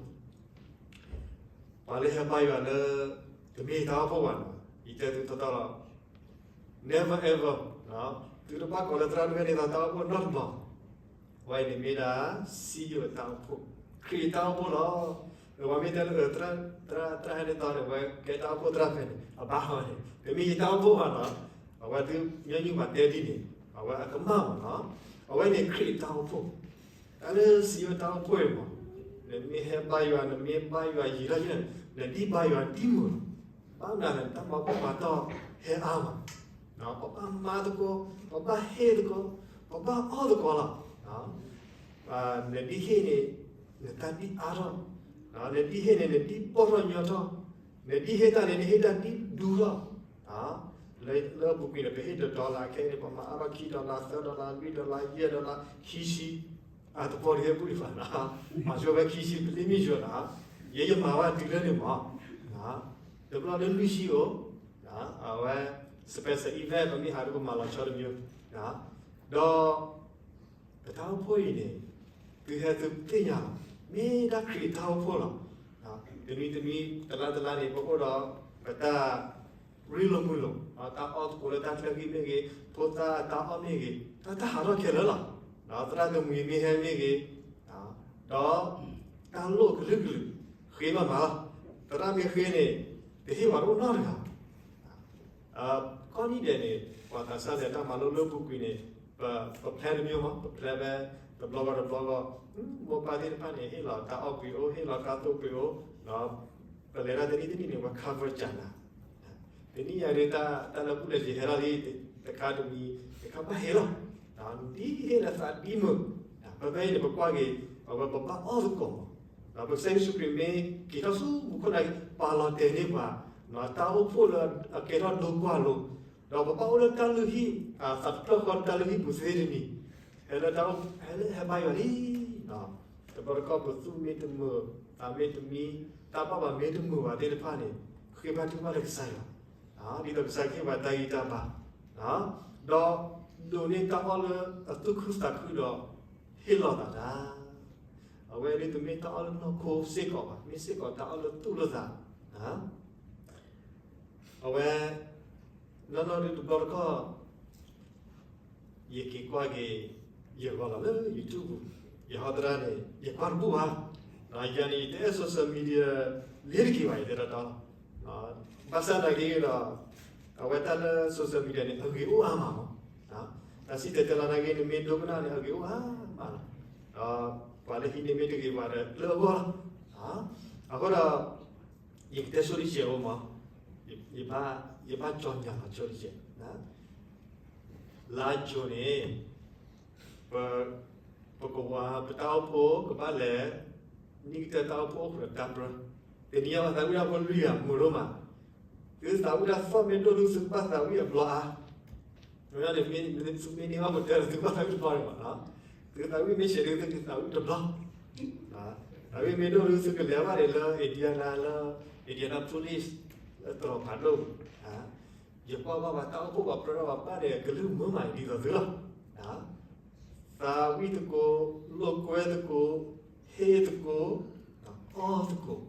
ပှၤလၢဟဲဘါယွၤလၢ တမ့ၢ်တၢ်အိၣ်ဖှိၣ်ဘၣ်န့ၣ်, ယတဲသုတီတီလီၤ. Never ever, သုတဘၣ်ကိးလၢသရၣ်ဒိၣ်ဖဲန့ၣ်သးတၢ်အိၣ်ဖှိၣ်နီတဘျီ. အဝဲအံၤန့ၣ်မ့ၢ်ဒၣ် စံယိၣ်တၢ်အိၣ်ဖှိၣ်, ခရံာ်တၢ်အိၣ်ဖှိၣ်လီၤ. ပှၤမ့ၢ်တဲလၢ သရၣ်ဟဲန့ၣ်သီန့ၣ် အဝဲကဲတၢ်အိၣ်ဖှိၣ်သရၣ်ဖဲန့ၣ် အဘၣ်ဟီန့ၣ် တမ့ၢ်ယတၢ်အိၣ်ဖှိၣ်ဘၣ်နီၤ. အဝဲသုညီနုၢ်ပှၤတဲဒ်န့ၣ် အဝဲအကမၣ်မးနီၤ. အဝဲန့ၣ်ခရံာ်တၢ်အိၣ်ဖှိၣ်, တၢ်လၢစံယိၣ်တၢ်အိၣ်ဖှိၣ်အံၤမး, နမ့ၢ်ဟဲဘါယွၤ နမ့ၢ်ဘါယွၤယံာ်ထီၣ်ယံာ်ထီၣ်န့ၣ် နဒ်ဘါယွၤဒ်မုာ်လီၤ. ဘၣ်မနုၤလဲၣ် တၢ်မၤဘူၣ်မၤတီၢ်ဟဲအါမး, ပဘၣ်မၤသကိး, ပဘၣ်ဟ့ၣ်သကိး, ပဘၣ်အီၣ်သကိးလီၤ. နဒ်ဟ့ၣ်န့ၣ် နတၢ်ဒ်အါထီၣ်, နဒ်ဟ့ၣ်န့ၣ် နဒ်ပီၢ်ထီၣ်ညီထီၣ်, နဒ်ဟ့ၣ်တၢ်န့ၣ် နဟ့ၣ်တၢ်ဒ်ဒူထီၣ်. လၢအပူၤကွံာ်န့ၣ် ပဟ့ၣ်တ dollar ခဲအံၤန့ၣ် ပမၤအါထီၣ်ခံ dollar သၢ dollar လွံၢ် dollar ယဲၢ် dollar ခံဆံ, အတပီၢ်တဟဲဘူၣ်ဒံးဘၣ်နီၤ, မၤဆိဖဲခံဆံ ပလံမ့ၢ်ယိၤနီၤ, ယဲယမၤဝဲတုၤလၢန့ၣ်မး, တဘျီလၢလွံၢ်ဆံအိၣ်, အဝဲ special event ပမ့ၢ်ဟးဒီးပမၤလီၤဆီတမံၤ, ဒီး ပတၢ်အိၣ်ဖှိၣ်အံၤန့ၣ် သုဟဲသုသ့ၣ်ညါလီၤ, မ့ၢ်ဒၣ်ခရံာ်အတၢ်အိၣ်ဖှိၣ်လီၤ. တနွံတနွံ တလါတလါန့ၣ် ပအိၣ်ဒီးပတၢ်ရ့လိာ်မုာ်လိာ်, တၢ်အီၣ်သကိးလၢတၢ်ချၢဃံမ့ၢ်ဂ့ၤ, ဖိသၣ်တၢ်အီၣ်မ့ၢ်ဂ့ၤ, တၢ်တၢ်ဟးထီၣ်ခဲလၢာ်လီၤ. သရၣ်သမူမ့ၢ်ဟဲမ့ၢ်ဂ့ၤ, ဒီးတၢ်လိၣ်ကလုာ်ကလုာ် ဃ့ဘၣ်မးလီၤ. သရၣ်မ့ၢ်ဃ့န့ၣ် တဟ့ၣ်ပှၤတအိၣ်နီတဂၤ ကိးနံၤဒဲးန့ၣ် ပှၤသးစၢ်လၢတၢ်မၤလိလၢပူၤကွံာ်န့ၣ် ပ ပ plan တမံၤမး ပ plan ဖဲ တဘျီဂီၢ်တဘျီဂီၢ် မိၢ်ပၢ်သ့ၣ်တဖၣ်န့ၣ် ဟ့ၣ်လီၤတၢ်အီၣ်ကွံာ်အိၣ် ဟ့ၣ်လီၤကါသိၣ်ကွံာ်အိၣ် ပလဲၤတၢ်တနံၣ်တနံၣ်န့ၣ် ပှၤ cover ကနၤ တနံၣ်ညါဒ်တၢ်လၢပူၤလဲၤယဟဲလီၤလံ တခါတမံၤ တခါဘၣ်ဟဲလီၤ ဒ်ဟ့ၣ်လၢသးဒ်မုာ် ပဖဲအံၤန့ၣ် ပကွၢ်က့ၤ အဝဲပဘၣ်အီၣ်သကိးမး ပကစၢ်ယ့ၣ်ၡူးခရံာ်မ့ၢ်က့ၤထီၣ်ဆူမူခိၣ်န့ၣ် ပာ်လီၤတဲာ်န့ၢ်ပှၤ တၢ်အိၣ်ဖှိၣ်လၢအကဲထီၣ်ဒိကွၢ်လိၤ ဒီးပဘၣ်အိၣ်လၢတၢ်လုၢ်ဟံၣ် သးတဖျၢၣ်ဃီတၢ်လုၢ်ဟံၣ်ပူၤသ့တနံၤ ဟဲလၢတၢ်အိၣ် ဟဲလၢဟဲဘါယွၤလံ တဘျီတခီၣ်ပသူၣ်မ့ၢ်တမုာ် သးမ့ၢ်တမံ တၢ်ဘၣ်ပှၤမ့ၢ်တမုာ်ဘၣ်သ့ၣ်တဖၣ်န့ၣ် ဃ့ဘါထုကဖၣ်လၢကစၢ်ယွၤ ဒ်သိးကစၢ်ကဟ့ၣ်ပှၤတၢ်ဂံၢ်တၢ်ဘါ ဒီးဒိးန့ၢ်တၢ်အီၣ်လၢအသူၣ်ခုသးခုဒီး ဟ့ၣ်လီၤသးတၢ် အဝဲဒ်သိးမ့ၢ်တၢ်အီၣ်လၢနီၢ်ခိစ့ၢ်ကီးဘၣ် မ့ၢ်စ့ၢ်ကီးတၢ်အီၣ်လၢသူၣ်လၢသး အဝဲ နီၢ်နီၢ်ဒုတဘျီတခီၣ် ယက့ၤကွၢ်က့ၤ ယဂီၤလီၤလၢ YouTube ပူၤ ယဟီသရၣ်န့ၣ် ယကွၢ်တဘူၣ်ဘၣ် ယၤန့ၣ် ယတအဲၣ် social media လ့ၤတက့ၤဘၣ် ယတဲတီတီလီၤ ဘၣ်ဆၣ်သနာ်က့ဒီး အဝဲတၢ်လၢ social media န့ၣ် အဂ့ၤအိၣ်အါမးလီၤ တၢ်စံၣ်တဲၤတဲလီၤသနာ်က့ နမ့ၢ်ဒိကနၣ်န့ၣ် အဂ့ၤအိၣ်အါမးလီၤ ဒီးပှၤလၢဟံးန့ၢ်မ့ၢ်တဂ့ၤပှၤဒီး လၢအဂီၢ်လီၤ အဃိဒီး ယကတဲဆိလံယဲၢ်အိၣ်မး ယဘၣ်ကၠီညါလီၤဆိလံယဲၢ် လါယူၤန့ၣ် ပ ပကဝၤ ပတၢ်အိၣ်ဖှိၣ်ကဘၣ်လဲၤ နံၣ်ကတၢၢ်တၢ်အိၣ်ဖှိၣ်အိၣ်ဃုာ်ဒီးတၢ်ပြၢ တနံၤအံၤ ပှၤသးဝံၣ်တၢ်ဖိလွံၢ်ဂၤမုာ်ဒိၣ်မး သုသးဝံၣ်တၢ်သီၣ်မ့ၢ်ဒိၣ်ဒုး သုကဘၣ်သးဝံၣ်အဘျီအါ မ့ၢ်န့ၣ် သုမ့ၢ်န့ၢ်ဘၣ်ပတဲလီၤ သုကဘၣ်သးဝံၣ်တဘျီန့ၣ်ဘၣ် သုသးဝံၣ်မ့ၢ်ဆံးဒုး သုကသးဝံၣ်တဘျီ သးဝံၣ်မ့ၢ်ဒိၣ်ဒုး သုကလဲၤဘၣ်န့ၣ်လၢ Indiana လၢ Indianapolis လၢတရီၤဖးဒိၣ် ယကွၢ်ဘၣ်ပှၤတၢ်အိၣ်ဖှိၣ်ပှၤပြၢဒီးပှၤဘၣ်န့ၣ် ကလုၢ်မုာ်မးဒ်သိးသုလီၤ သးဝံၣ်သကိး လိာ်ကွဲသကိး ဟ့ၣ်သကိး အီၣ်သကိး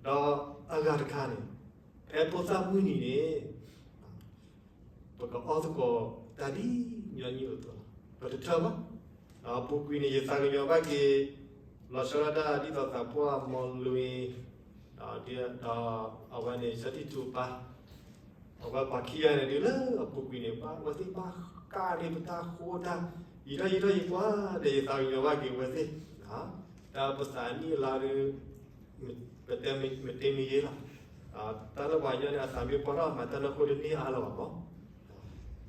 ဒီးအဂၤတခါန့ၣ် ဖဲဖိသၣ်မုၢ်နံၤန့ၣ် ပကအီၣ်သကိးတၢ်ဒ်ညီနုၢ်အသိးလီၤ ပတထၢဘၣ် ဒီးပူၤကွံာ်န့ၣ် ယသးကညီၤဘၣ်က့ၤ လီၤဆီဒၣ်တၢ်ဒ်သိးသးပှၢ်မီၢ်လွံၢ် ဒီးအဝဲန့ၣ် ဆၢထံၣ်ထူပၢ် အဝဲပှၤခံဂၤန့ၣ်ဒုးလၢအပူၤကွံာ်န့ၣ် ဘၣ်ဝဲသ့ၣ်ဘၣ်ကၢ်န့ၢ်ပတၢ်ဃိတၢ် ယံာ်ထီၣ်ယံာ်ထီၣ်ယကွၢ်ဒီး ယသးကညီၤဘၣ်က့ၤဝဲသ့ၣ် တၢ်ပသးနံၣ်အလါဒုး ပတဲမ့ၢ်တ့မ့ၢ်ယ့လီၤ တၢ်လၢပှၤကညီန့ၣ် အသးမ့ၢ်ပှၢ်ထီၣ်မၤတၢ်လၢဃိတန့ၢ်အါလၢၤဘၣ်မး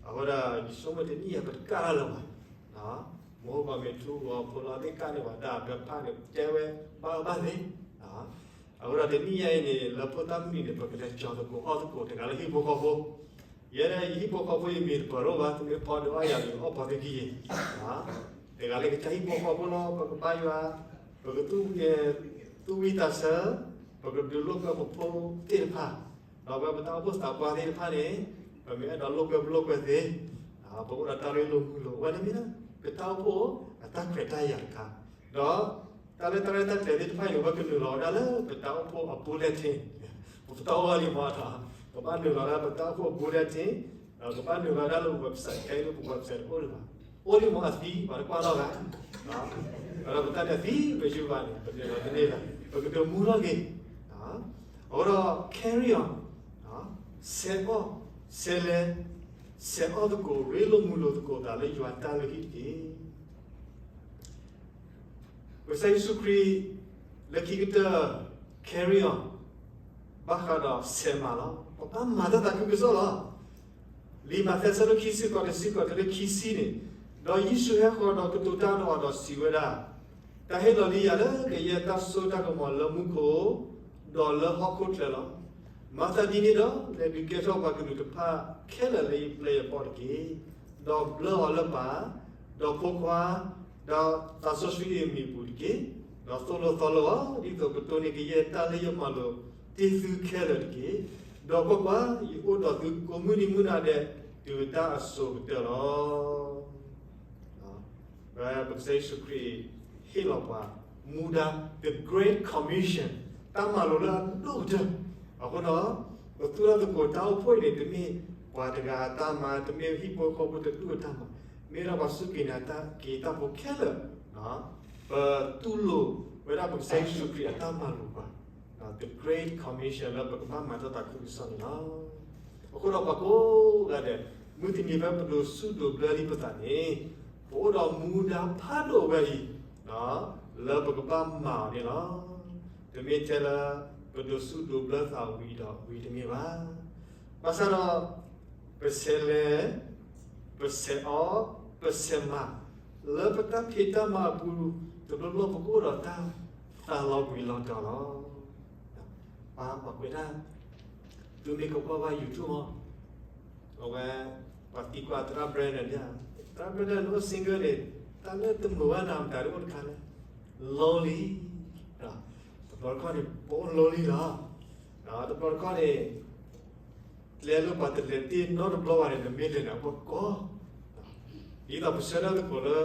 အဃိဒီး ယဆိကမိၣ်တနံၣ်အံၤ ပတကၢ်တၢ်လၢၤဘၣ် မဟိပှၤမ့ၢ်ထူဂီၤဖိလီၤသ့ၣ်ကၢ်န့ၢ်ပှၤတၢ်အဘၢဖးန့ၣ် တဲဝဲဘၣ်အဘၣ်သ့ အဃိဒီးတနံၣ်အံၤန့ၣ် လၢဖိသၣ်မုၢ်နံၤန့ၣ် ပကလဲၤကၠီၤသကိးအီၣ်သကိး တဂၤလၢဟံၣ်ဖိဃီဖိ ယဲဒၣ်ယဟံၣ်ဖိဃီဖိ ယမ့ၢ်တပၢၤရိၣ်ဘၣ် သုမ့ၢ်ဖီဒုးအီၣ်ယၤ ယအီၣ်ပီသ့ကံယ့ၤ တဂၤလၢကစၢ်ဟံၣ်ဖိဃီဖိလီၤ ပကဘါယွၤ ပကသူၣ်ဝံၣ် သူၣ်ဝံၣ်သးဆၢ ပကဒုးလိာ်ကွဲပဖိသ့ၣ်တဖၣ် ဒီးဝဲပတၢ်အိၣ်ဖှိၣ်သးပှၢ်သ့ၣ်တဖၣ်န့ၣ် ပမ့ၢ်အဲၣ်ဒိးလိာ်ကွဲပလိာ်ကွဲသ့ ပအိၣ်ဒီးတၢ်ရ့လိာ်မုာ်လိာ် အဝဲန့ၣ်မ့ၢ် ပတၢ်အိၣ်ဖှိၣ်အတၢ်ခွဲးတၢ်ယာ်တခါ ဒီး တၢ်လၢတၢ်ရဲၣ်တၢ်ကျဲၤသ့ၣ်တဖၣ်အံၤ ပကနုာ်လီၤဝဲဒၣ်လၢပတၢ်အိၣ်ဖှိၣ်အ bulletin ပတၢ်အိၣ်အီၤလံမး ပဘၣ်နုာ်လီၤဒၣ်ပတၢ်အိၣ်ဖှိၣ် bulletin ဒီးပဘၣ်နုာ်လီၤဒၣ်လၢပ website ခဲအံၤလၢပ website အိၣ်လံမး အိၣ်လံမးအသံ ပှၤတကွၢ်လီၤဂၤ ဒီးပတၢ်န့ၣ်အသံ ပယူၤဘၣ်န့ၣ် ပနုာ်လီၤတန့ၢ်ဘၣ် ပကဒုးမူထီၣ်က့ၤ အဃိဒီး carry on ဆဲးအီၣ် ဆဲးလဲၤ ဆဲးအီၣ်သကိး ရ့လိာ်မုာ်လိာ်သကိးသးလၢယွၤတၢ်လုၢ်ဟံၣ်တက့ၢ် ပကစၢ်ယ့ၣ်ၡူးခရံာ် လၢခံကတၢၢ် carry on ဘၣ်ဃးဒီးဆဲးမၤလီၤ ပဘၣ်မၤတၢ်သးခုကစီၣ်လီၤ လံာ်မးသဲ အဆၢဒိၣ်ခံဆံဃိး တဆံဃိးတုၤလၢခံဆံန့ၣ်, ဒီးယ့ၣ်ၡူးဟဲဃီၤဒီးကတိၤတၢ်ဒီးအီၤဒီးစံးဝဲဒၣ်, တၢ်ဟ့ၣ်လီၤလံယၤလၢကယဲၢ်တၢ်စိတၢ်ကမီၤလၢမူခိၣ်, ဒီးလၢဟီၣ်ခိၣ်ချၢလီၤ. မၤသးဒ်န့ၣ်ဒီး, လဲၤဒုးကဲထီၣ်ပှၤကလုာ်တဖၣ်ခဲလၢာ်လၢယပျဲၢ်ယဘီၣ်တက့ၢ်. ဒီးဘျၢအီၤလၢပၢ်, ဒီးဖိခွါ, ဒီးသးစီဆှံအမံၤအပူၤတက့ၢ်. ဒီးသိၣ်လိသီလိအီၤ, ဒ်သိးကတိၤန့ၢ်ကယဲၢ်တၢ်လၢယမၤလိာ်တ့ၢ်သုခဲလၢာ်တက့ၢ်. ဒီးကွၢ်ကွၢ်, ယအိၣ်ဒီးသုကိးမုၢ်နံၤမုၢ်နၤဒဲး, တုၤတၢ်အစိၤကတၢၢ်လီၤ. ပကစၢ်ယ့ၣ်ၡူးခရံာ်ဟ့ၣ်လီၤပှၤ မူဒါ the Great Commission တၢ်မၤလိာ်လၢအဒိၣ်ကတၢၢ်. အဃိဒီး ပသူၣ်ထီၣ်သကိးတၢ်အိၣ်ဖှိၣ်အံၤန့ၣ် တမ့ၢ်ပှၤတဂၤအတၢ်မၤ, တမ့ၢ်ဟံၣ်ဖိဃီဖိတဒူၣ်အတၢ်မၤ, မ့ၢ်ဒၣ်ပှၤစူၢ်က့ၤနာ်က့ၤတၢ်ဖိခဲလၢာ် ပတူၢ်လိာ်ဝဲဒၣ်ပကစၢ်ယ့ၣ်ၡူးခရံာ်အတၢ်မၤလိာ်ပှၤ, the Great Commission လၢပကဘၣ်မၤတၢ်သးခုကစီၣ်န့ၣ်လီၤ. အဃိဒီးပှၤကိးဂၤဒဲး မုၢ်တနံၤဖဲပဒိးဆူၣ်ဒိးဘျၢလံပသးန့ၣ် ပအိၣ်ဒီးမူဒါဖးဒိၣ်ဝဲအံၤ လၢပကဘၣ်မၤအီၤန့ၣ်လီၤ. တမ့ၢ်ထဲလၢ ပဒိးဆူၣ်ဒိးဘျၢသးဝံၤဒီးဝံၤတမ့ၢ်ဘၣ်. ဘၣ်ဆၣ်ဒီး ပဆဲးလဲၤ ပဆဲးအီၣ် ပဆဲးမၤ လၢပတၢ်ဖံးတၢ်မၤအပူၤ တဘျီဘျီပကအိၣ်ဒီးတၢ်သးလီၤဘှံးလီၤတီၤလီၤ. ပှၤကွဲးတၢ် သုမ့ၢ်ကကွၢ်ဘၣ် YouTube မး အဝဲ ပှၤသံကွၢ်သရၣ် Brennan န့ၣ် သရၣ် Brennan န့ၣ်အိၣ် single န့ၣ် တၢ်လၢတမုာ်ဘၣ်နၤမတၤဒ်အိၣ်တခါလဲၣ် lonely တဘျီတခီၣ်န့ၣ် ပအိၣ် lonely လီၤ. တဘျီတခီၣ်န့ၣ် ကျဲလၢပှၤတလဲၤတ့ၢ်နီတဘျီဘၣ်န့ၣ် နမ့ၢ်လဲၤန့ၣ် အဝဲကီ ဒ်သိးပဆၢထၢၣ်သကိးလၢ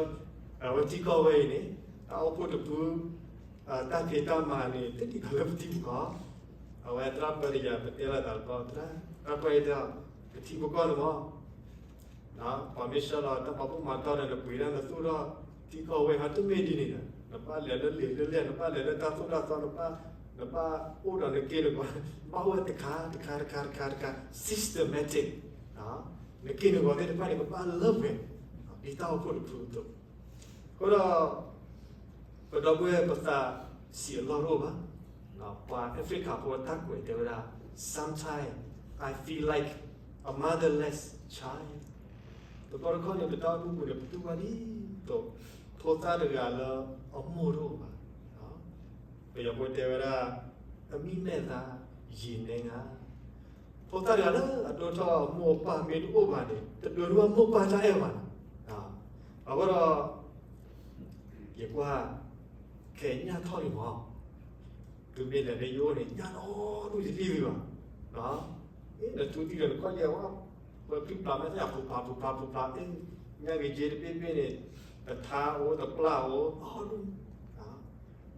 အဝဲထံကီၢ်ဝဲအံၤန့ၣ် တၢ်အိၣ်ဖှိၣ်တဖု တၢ်ဖံးတၢ်မၤန့ၣ် တဒ်သိးလၢပထံပကီၢ် အဝဲသရၣ်ပၢတယၤ ပတဲလီၤသးတဘျီ သရၣ်ပၢတဲ ပထံပကီၢ်န့ၣ်မး ပှၤမ့ၢ်ဆှၢလီၤတၢ်မၤဘူၣ်မၤတီၢ်ဒီး နပှ့ၤဒၣ်နသူၣ်ထီၣ်ထံကီၢ်ဝဲဟီ တမ့ၢ်ဒ်န့ၣ်ဒီး နဘၣ်လဲၤလၢလံာ်လၢလဲၢ် နဘၣ်လဲၤလၢတၢ်သိၣ်တၢ်သီ နဘၣ် နဘၣ်အိၣ်ဒီးနက့ၢ်နဂီၤ ဘၣ်အိၣ်ဝဲတခါတခါတခါတခါတခါ systematic နက့ၢ်နဂီၤသ့ၣ်တဖၣ်န့ၣ် ကဘၣ်လၢပှဲၤ ဒ်တၢ်အိၣ်ဖှိၣ်တဖုအသိး အဃိဒီး ပဒီပုၢ်ဝဲၢ်ပသးဆံးအလီၢ်တအိၣ်ဘၣ်. ပှၤ Africa ဖိအတၢ်ကွဲးတဲဝဲဒၣ် Sometimes I feel like a motherless child. တဘျီတခီၣ်န့ၣ် ပတၢ်အိၣ်မူပူၤန့ၣ် ပတူၢ်ဘၣ်ဒ်သိး ဖိသၣ်တဂၤလၢအမိၢ်တအိၣ်ဘၣ်. ပယီၤဖိတဲဝဲဒၣ် အမိန့်နဲ့သာ ရေနည်းငါး ဖိသၣ်တဂၤလၢအဒိၣ်ထီၣ်အမိၢ်အပၢ်မ့ၢ်တအိၣ်ဘၣ်န့ၣ် တဒိးန့ၢ်ဘၣ်မိၢ်ပၢ်တၢ်အဲၣ်ဘၣ်နီၤ. အဃိဒီး ယကွၢ် ခဲညၣ်ထီၣ်လံမး တုၤမ့ၢ်လဲၤလၢယအိၣ်န့ၣ် ညၣ်နီၢ်ဒိၣ်ယလံၣ်ဝံၤဘၣ်. နထူတံၢ်ဒီးနခီၣ်ယဲၢ်ဝဲ ပှၤဖံးပျးမဲာ်ညၣ်ပူၤပာ်ပူၤပာ်ပူၤပာ် ညၣ်ဂ့ၤက့တဘ့ၣ်ဘ့ၣ်န့ၣ် တထါအိၣ်တပျၢ်အိၣ် အီၣ်ဒိၣ်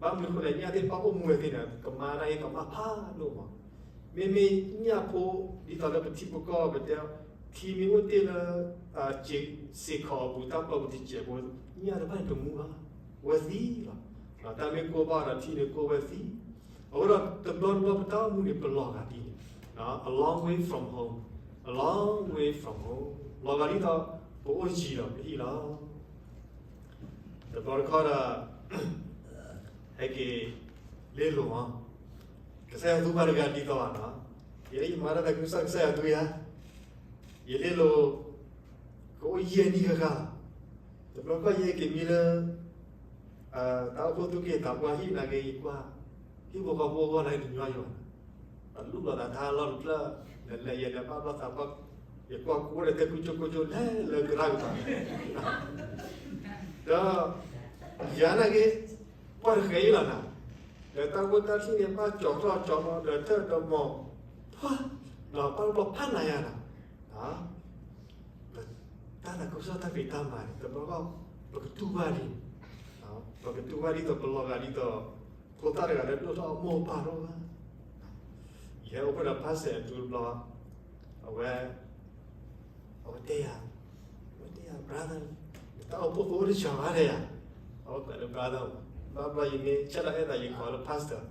ဘၣ်မနုၤအဃိလဲၣ် ညၣ်သ့ၣ်တဖၣ်အိၣ်မူဝဲသ့ၣ်န့ၣ် ကမၤတၢ်အံၤကမၣ်ဖးဒိၣ်မး. မ့မ့ၢ်ညၣ်ဖိ ဒ်သိးလၢပထံပကီၢ်ပတဲ ထံမ့ၢ်အိၣ်တ့ၢ်လၢ စ့ခီးအပူၤတၢ်ပီၢ်ပူၤတစဲးဖိ ညၣ်တဖၣ်န့ၣ်တမူဘၣ် ဝဲသံလီၤ. တၢ်မ့ၢ်ကိၢ်ဘၣ်ဒီးထံန့ၣ်ကိၢ်ဝဲသံ အဃိဒီးတဘျီတဘျီပတၢ်အိၣ်မူန့ၣ် ပလီၤဂာ်ဒ်န့ၣ် a long way from home, a long way from home လီၤဂာ်ဒ်သိး ပအိၣ်ယံၤဒီးပဟံၣ်လီၤ. တဘျီတခီၣ်ဒီး ဟဲက့ၤလ့လိာ်အီၤ ကစၢ်ယွၤသူပှၤတဂၤဒ်သိးဘၣ်နီၤ ယဲယမၤတၢ်သးခုကစီၣ် ကစၢ်ယွၤသူယၤ ယလ့လိာ် ကအိၣ်ယဲၢ်နံၣ်ဂၤဂၤလီၤ. တဘျီတခီၣ်ယဟဲက့ၤမံလၢ တၢ်အိၣ်ဖှိၣ်သူၣ်က့သးပှၢ်ဟံၣ်နာ်က့ ယကွၢ် ဟံၣ်ဖိဃီဖိအဂီၢ်နာ်က့ တညီယွၤ အလူလီၤသးထါလီၢ်တဖျၢၣ် လဲၤလဲၤယဲလဲၤဘၣ်ဘျီသးပှၢ် ယကွၢ်ကိးဒီးတဲ ကူကၠိကိကၠိ လဲၤလၢကရၢကရိ ဒီး ယၤနာ်က့ ပှၢ်တဃဲၤအံၤလီၤနၤ ဒီးတၢ်ဖိတၢ်ထံၣ်န့ၣ် ဘၣ်ကၠီၤထီၣ်ကၠီၤလီၤ ဒီးတၢ်ဒီးမီၤ ပှၢ် ဒီးပၢ်လၢပှၤဖးနၤယၤနၤ တၢ်သးခုကစီၣ်တၢ်ဖံးတၢ်မၤန့ၣ် တဘျီဘျီ ပကတူၢ်ဘၣ်ဒ် ပကတူၢ်ဘၣ်ဒ်သိး ပလီၤဂာ်ဒ်သိး ဖိသၣ်တဂၤလၢဒိၣ်ထီၣ်အမိၢ်အပၢ်တအိၣ်ဘၣ်. ယဟဲအိၣ်ဖှိၣ်ဒီး pastor အံၤတဘျီ အဝဲ အဝဲတဲယၤ အဝဲတဲယၤ brother နတၢ်အိၣ်ဖှိၣ်ဖိအိၣ်တစှၤဘၣ်တဲယၤ အဝဲကွဲးလၢ brother ဘၣ်ဘျီယမ့ၢ်ဆဲးလီၤအဲၣ်သး ယကိးလၢ pastor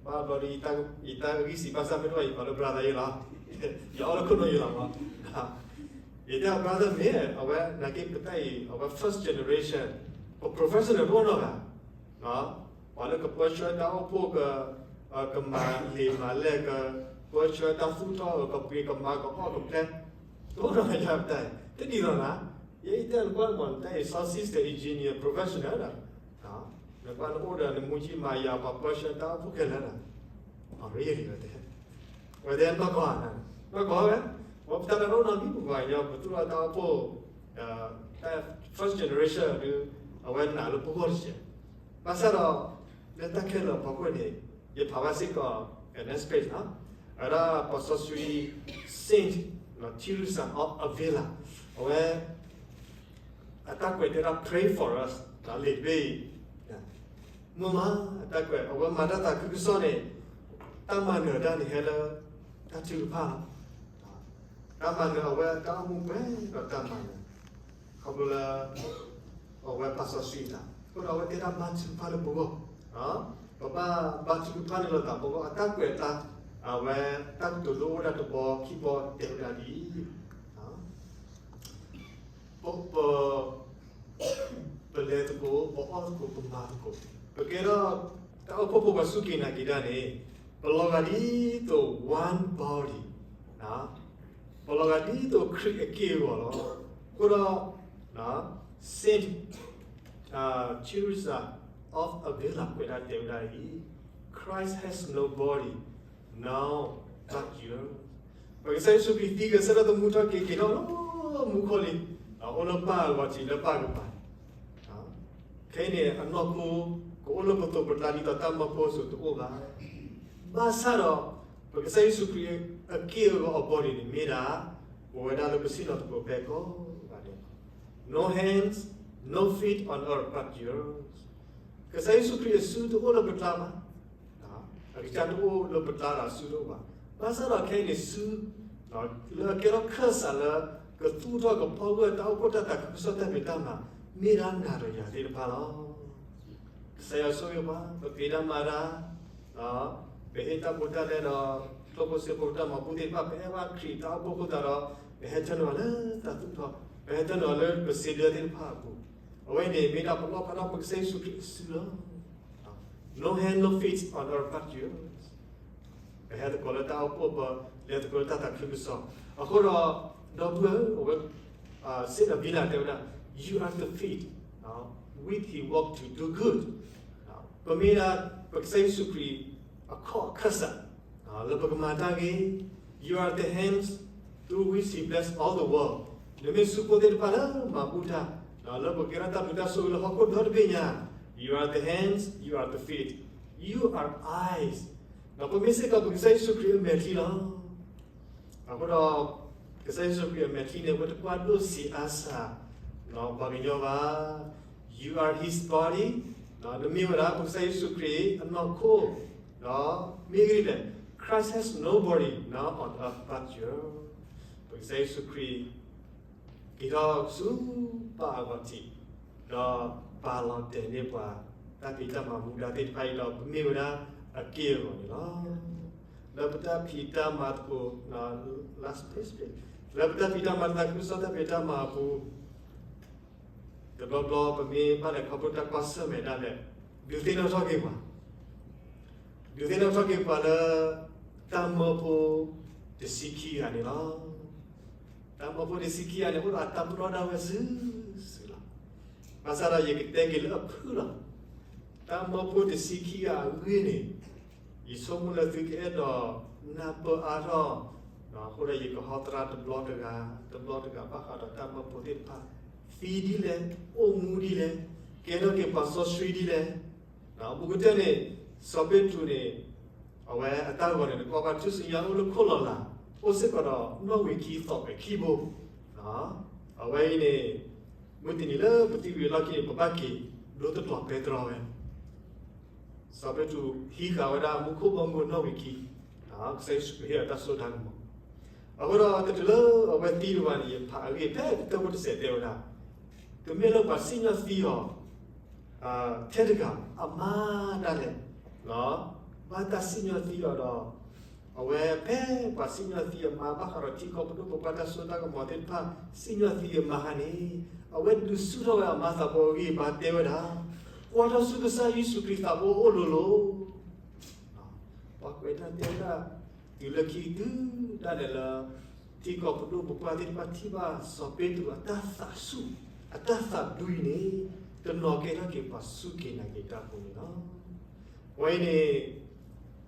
ဘၣ်ဘျီဒီး ယတၢ်ဂံၢ်စံးဘၣ်စၢ်မ့ၢ်တအိၣ် ယကိးလၢ brother ယလီၤ ယအီၣ်လၢခိၣ်နူာ်ယလီၤမး ယတဲ brother မ့ၢ် အဝဲနာ်က့ပတၢ်အံၤ အဝဲ first generation ပ professional တအိၣ်နီတဂၤ ပှၤလၢကပၢဆှၢတၢ်အိၣ်ဖှိၣ် ကမၤလံာ်မၤလဲၢ် ကပၢဆှၢတၢ်သူၣ်ထီၣ် ကပှ့ၤကမၤကဟီၣ်ကဖျဲး တအိၣ်နီတဂၤယၤပတၢ်အံၤ တဒ်သိးနၤ ယဲယတဲနကွၢ်မး နတၢ်အံၤ sound system engineer professional ဒီး နကွၢ်နအိၣ်ဒီးနမူကံမၤယၤ ပှၤပၢဆှၢတၢ်အိၣ်ဖှိၣ်ခဲလၢာ်ဒီး အရ့ဒိၣ်တဲ ဝဲတဲနီၢ်ကီၢ် နီၢ်ကီၢ်ဝဲ ပတၢ်တၢ်အိၣ်နီတမံၤ ပပှၤကညီ ပသူၣ်ထီၣ်တၢ်အိၣ်ဖှိၣ် တၢ် first generation ဒီး အဝဲနာ်လၢပဂီၢ်တစဲး ဘၣ်ဆၣ်ဒီး လၢတၢ်ခဲလၢာ်အဖီခိၣ်န့ၣ် ယဖးဘၣ်စ့ၢ်ကီး next page နီၤ အဝဲဒၣ်ပှၤစီဆှံ Saint Teresa of Avila အဝဲ အတၢ်ကွဲးတဲဒၣ် pray for us လံာ်တဘ့ၣ်အံၤ မ့ၢ်မး အတၢ်ကွဲး အဝဲမၤတၢ်သးခုကစီၣ်န့ၣ် တၢ်မၤနၢၤတၢ်န့ၣ်ဟဲလၢ တၢ်ထုကဖၣ်လီၤ. တၢ်မၤနၢၤအဝဲတၢ်အိၣ်မူပှဲၤဒီးတၢ်မၤနၢၤ ခီဖျိလၢ အဝဲပာ်စီဆှံတၢ် အဃိဒီးအဝဲတဲဒၣ်ဘါထုကဖၣ်လၢပဂီၢ် ပဘၣ်ဘါထုကဖၣ်န့ၣ်လိာ်သးပဂီၢ် အတၢ်ကွဲးအကျါ အဝဲတၢ်ကတိၤဒိအိၣ်ဒၣ်တဘီခံဘီတဲဝဲဒၣ်ဒ်အံၤ, ပ ပလဲၤသကိး, ပအီၣ်သကိး, ပမၤသကိး, ပကဲထီၣ်တၢ်အိၣ်ဖှိၣ်ဖိပှၤစူၢ်က့ၤနာ်က့ၤတၢ်န့ၣ်, ပလီၤဂာ်ဒ်သိး one body, ပလီၤဂာ်ဒ်သိးခရံာ်အက့ၢ်အဂီၤလီၤ. အဃိဒီး Saint Teresa of Avila ကွဲးဒၣ်တဲဝဲဒၣ်အံၤ, Christ has no body, now but yours. ပကစၢ်ယ့ၣ်ၡူးခရံာ်သံဂဲၤဆၢထၢၣ်သမူထီၣ်က့ၤ က့ၤထီၣ်လၢမူခိၣ်လံ, အိၣ်လၢပၢ်အဂီၢ်ထံးလၢပၢ်ကပၤန့ၣ်, ခဲအံၤန့ၣ် အနီၢ်ခိ ကအိၣ်လၢပသိးပကျါဒ်သိးတၢ်မၢဖိစိၤတအိၣ်ဘၣ်. ဘၣ်ဆၣ်ဒီး ပကစၢ်ယ့ၣ်ၡူးခရံာ်အက့ၢ်အဂီၤအ body န့ၣ် မ့ၢ်ဒၣ် ပဝဲဒၣ်လၢပဆ့ၣ်နီၤသကိးဖဲကိးဂၤဒဲးလီၤ. No hands, no feet on earth but yours. ကစၢ်ယ့ၣ်ၡူးခရံာ်အစုတအိၣ်လၢပကျါဘၣ်, အကစၢ်တအိၣ်လၢပကျါဒီးအစုတအိၣ်ဘၣ်. ဘၣ်ဆၣ်ဒီးခဲအံၤန့ၣ် စု လၢအကဲထီၣ်ခၢၣ်စးလၢ ကသူၣ်ထီၣ်ကဖီၣ်ဂၢၢ်တၢ်အိၣ်ဖှိၣ်တၢ်သးခုကစီၣ်တၢ်ဖံးတၢ်မၤ မ့ၢ်ဒၣ်နၤဒီးယၤသ့ၣ်တဖၣ်လီၤ. ကစၢ်ယွၤဆိၣ်ဂ့ၤပှၤ, ပဖံးတၢ်မၤတၢ်, ပဟ့ၣ်တၢ်ဖိတၢ်လံၤဒီး ကျိၣ်ဖိစ့ဖိတၢ်မၤဘူၣ်သ့ၣ်တဖၣ် ပအဲၣ်ဘၣ်ခရံာ်တၢ်အိၣ်ဖှိၣ်အဃိသတးဒီး ပဟဲထၢနုာ်လၢတၢ်သူၣ်ထီၣ်, ပဟဲထၢနုာ်လၢပစံးဘျုးသ့ၣ်တဖၣ်အပူၤ, အဝဲန့ၣ်မ့ၢ်ဒၣ်ပလီၣ်ဖးထီၣ်ပကစၢ်ယ့ၣ်ၡူးခရံာ်အစုလီၤ. No hand, no feet on earth but yours. ပဟဲသကိးလၢတၢ်အိၣ်ဖှိၣ်, ပလဲၤသကိးလၢတၢ်သးခုကစီၣ်. အဃိဒီး ဒီပုၢ်ဝဲၢ်, အဝဲ Saint Avila တဲဝဲဒၣ်, you are the feet with he walk to do good. ပမ့ၢ်ဒၣ် ပကစၢ်ယ့ၣ်ၡူးခရံာ်အခီၣ်အခၢၣ်စး လၢပကမၤတၢ်ဂ့ၤ, you are the hands through which he bless all the world. နမ့ၢ်ဆူဖိသ့ၣ်တဖၣ်လၢမၤဘူၣ်တၢ်, လၢပကဲထီၣ်တၢ်ဘျုးတၢ်ဆိၣ်ဂ့ၤလၢဟီၣ်ခိၣ်ဒီတဘ့ၣ်ညါ, you are the hands, you are the feet, you are eyes. ဒီးပမ့ၢ်စ့ၢ်ကီးပကစၢ်ယ့ၣ်ၡူးခရံာ်အမဲာ်ချံလီၤ. အဃိဒီး ကစၢ်ယ့ၣ်ၡူးခရံာ်အမဲာ်ချံန့ၣ် အဝဲတကွၢ်ဒိၣ်ဆံးအါစှၤ ပှၤကညီဘၣ်. You are his body, နမ့ၢ်ဝဲဒၣ် ပကစၢ်ယ့ၣ်ၡူးခရံာ်အနီၢ်ခိ, ဒီးမ့ၢ်ဂ့ၤလဲၣ်, Christ has no body now on earth but yours. ပကစၢ်ယ့ၣ်ၡူးခရံာ် က့ၤထီၣ်ဆူပၢ်အဂီၢ်ထံး, ဒီးပာ်လီၤတဲာ်န့ၢ်ပှၤ တၢ်ဖံးတၢ်မၤမူဒါသ့ၣ်တဖၣ်အံၤဒီး ပမ့ၢ်ဝဲဒၣ်အက့ၢ်အဂီၤန့ၣ်လီၤ. လၢပတၢ်ဖံးတၢ်မၤသကိး, last page, လၢပတၢ်ဖံးတၢ်မၤသးခုကစီၣ်တၢ်ဖံးတၢ်မၤအပူၤ တဘျီဘျီ ပမ့ၢ်ဘၣ်လဲၤခီဖျိတၢ်ကွၢ်ဆၢၣ်မဲာ်ဒၣ်လဲာ်, ဒုးသ့ၣ်နီၣ်ထီၣ်က့ၤပှၤ, ဒုးသ့ၣ်နီၣ်ထီၣ်က့ၤပှၤလၢ တၢ်မၢဖိတဆံခံဂၤန့ၣ်လီၤ. တၢ်မၢဖိတဆံခံဂၤန့ၣ် အိၣ်ဒီးအတၢ်ပလီၢ်ဒၣ်ဝဲစုာ်စုာ်လီၤ. ဘၣ်ဆၣ်ဒီးယကတဲက့ၤလၢအဖုၣ်လီၤ. တၢ်မၢဖိတဆံခံဂၤအဂ့ၢ်န့ၣ် ယဆိကမိၣ်လၢသုကအဲၣ်ဒိးနၢ်ပၢၢ်အါထီၣ်, အဃိဒီးယကဟီသရၣ်တဘျီတဂၤ, တဘျီတဂၤဘၣ်ဃးဒီးတၢ်မၢဖိသ့ၣ်တဖၣ်, သံဒ်လဲၣ်, အိၣ်မူဒ်လဲၣ်, ကဲထီၣ်က့ၤပှၤစီဆှံဒ်လဲၣ်. ဘူးကတၢၢ်န့ၣ် စီၤပ့းတရူးန့ၣ် အဝဲအတၢ်ဂီၤန့ၣ် နကွၢ်ဘၣ်ထူၣ်စုညါအိၣ်လၢခိၣ်လီၤလး, အိၣ်စ့ၢ်ကီးဒီးနီၣ်ဝံာ်ခံသီးပဲာ်ခံဘိ. အဝဲအံၤန့ၣ် မုၢ်တနံၤလၢပသံဝံၤအလီၢ်ခံန့ၣ် ပဘၣ်က့ၤဒိတတီၤပဲတြီဝဲ စီၤပ့းတရူးဟံးဃာ်ဝဲဒၣ်မူခိၣ်ဘီမုၢ်နီၣ်ဝံာ်ခံ, ကစၢ်ယ့ၣ်ၡူးခရံာ်ဟ့ၣ်အတၢ်စိတၢ်ကမီၤ. အဃိဒီးတချုးလၢအဝဲသံတဂၤန့ၣ် ယဖးအဂ့ၢ်ဖဲတၢၢ်ဖိတစဲးတဲဝဲဒၣ်, တမ့ၢ်လၢပှၤစံၣ်ညီၣ်သံအီၤ ထဲတဂၤ အမါဒၣ်လဲာ် ဘၣ်တၢ်စံၣ်ညီၣ်သံအီၤဒီး အဝဲဖဲပှၤစံၣ်ညီၣ်သံအမါဘၣ်ဃးဒီးထံကီၢ်ပဒိၣ်ပပှၢ်တၢ်စိတၢ်ကမီၤသ့ၣ်တဖၣ် စံၣ်ညီၣ်သံအမါခါန့ၣ် အဝဲဒုးဆူၣ်ထီၣ်ဝဲအမါသးဘိအဂံၢ်အဘါတဲဝဲဒၣ်, ကွၢ်ထီၣ်ဆူကစၢ်ယ့ၣ်ၡူးခရံာ်သးဘိအိၣ်လိၤလိၤ ပှၤကွဲးတၢ်တဲဝဲဒၣ် တုၤလၢခံတုၤဒၣ်လဲာ်လၢ ထံကီၢ်ပဒိၣ်ပပှၢ်သ့ၣ်တဖၣ်ထံၣ်ဘၣ်စီၤပ့းတရူးအတၢ်သးဆူၣ် အတၢ်သးဒူအံၤန့ၣ် တနီၤကဲထီၣ်က့ၤပှၤစူၢ်က့ၤနာ်က့ၤတၢ်ဖိန့ၣ်လီၤ. ဝဲအံၤန့ၣ်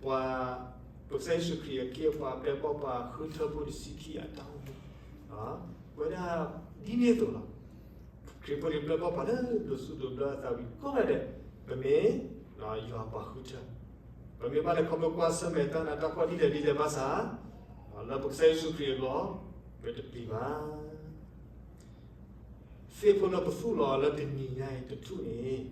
ပှၤ ပကစၢ်ယ့ၣ်ၡူးခရံာ်အခ့အပှၤ ပဲပီပှၤဃုထၢဖိတဆံခံအတၢ်အိၣ်မူ ဝဲဒၣ်ဒ်န့ၣ်အသိးလီၤ. ခရံာ်ဖိလံၤဘျၢပီၢ်ပှၤလၢဒိးစူးဒိးဘျၢအသးဝံၤကိးဂၤဒဲး ပမ့ၢ်ယွၤပှၤဃုထၢ, ပမ့ၢ်ဘၣ်လဲၤခီဖျိကွၢ်ဆၢၣ်မဲာ်တၢ်နးတၢ်ဖှီၣ်ဒ်လဲၣ်ဒ်လဲၣ်ဘၣ်ဆၣ် လၢပကစၢ်ယ့ၣ်ၡူးခရံာ်အဂီၢ် ပတပျံၤဘၣ်. သ့ၣ်ဖိလၢပသူၣ်လီၤလၢတနံၤညါအံၤတထူၣ်န့ၣ်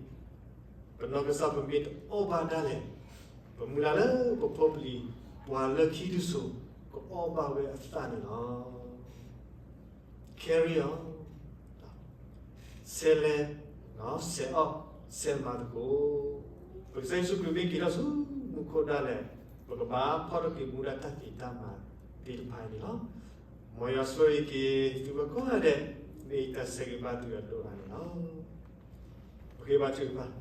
ပနီၢ်ကစၢ်ပမ့ၢ်တအီၣ်ဘၣ်ဒၣ်လဲာ် ပမုၢ်လၢ်လၢပဖိပလံၤ ပှၤလၢခံတစိၤ ကအီၣ်ဘၣ်ဝဲအသၣ်န့ၣ်လီၤ. Carry on, ဆဲးလဲၤ, ဆဲးအီၣ်, ဆဲးမၤသကိး. ပကစၢ်ယ့ၣ်ၡူးခရံာ်မ့ၢ်က့ၤထီၣ်ဆူမူခိၣ်ဒၣ်လဲာ် ပ ပကဘၣ်ဖီၣ်ထီၣ်က့ၤမူဒါတၢ်ဖံးတၢ်မၤသ့ၣ်တဖၣ်အံၤန့ၣ်လီၤ. မ်ယွၤဆိၣ်ဂ့ၤက့ၤသုဝဲကိးဂၤဒဲး, မ့ၢ်ယတၢ်ဆၢဂ့ၤဘၣ်သုအဒိၣ်အါန့ၣ်လီၤ. ပဃ့ဘါထုကဖၣ်.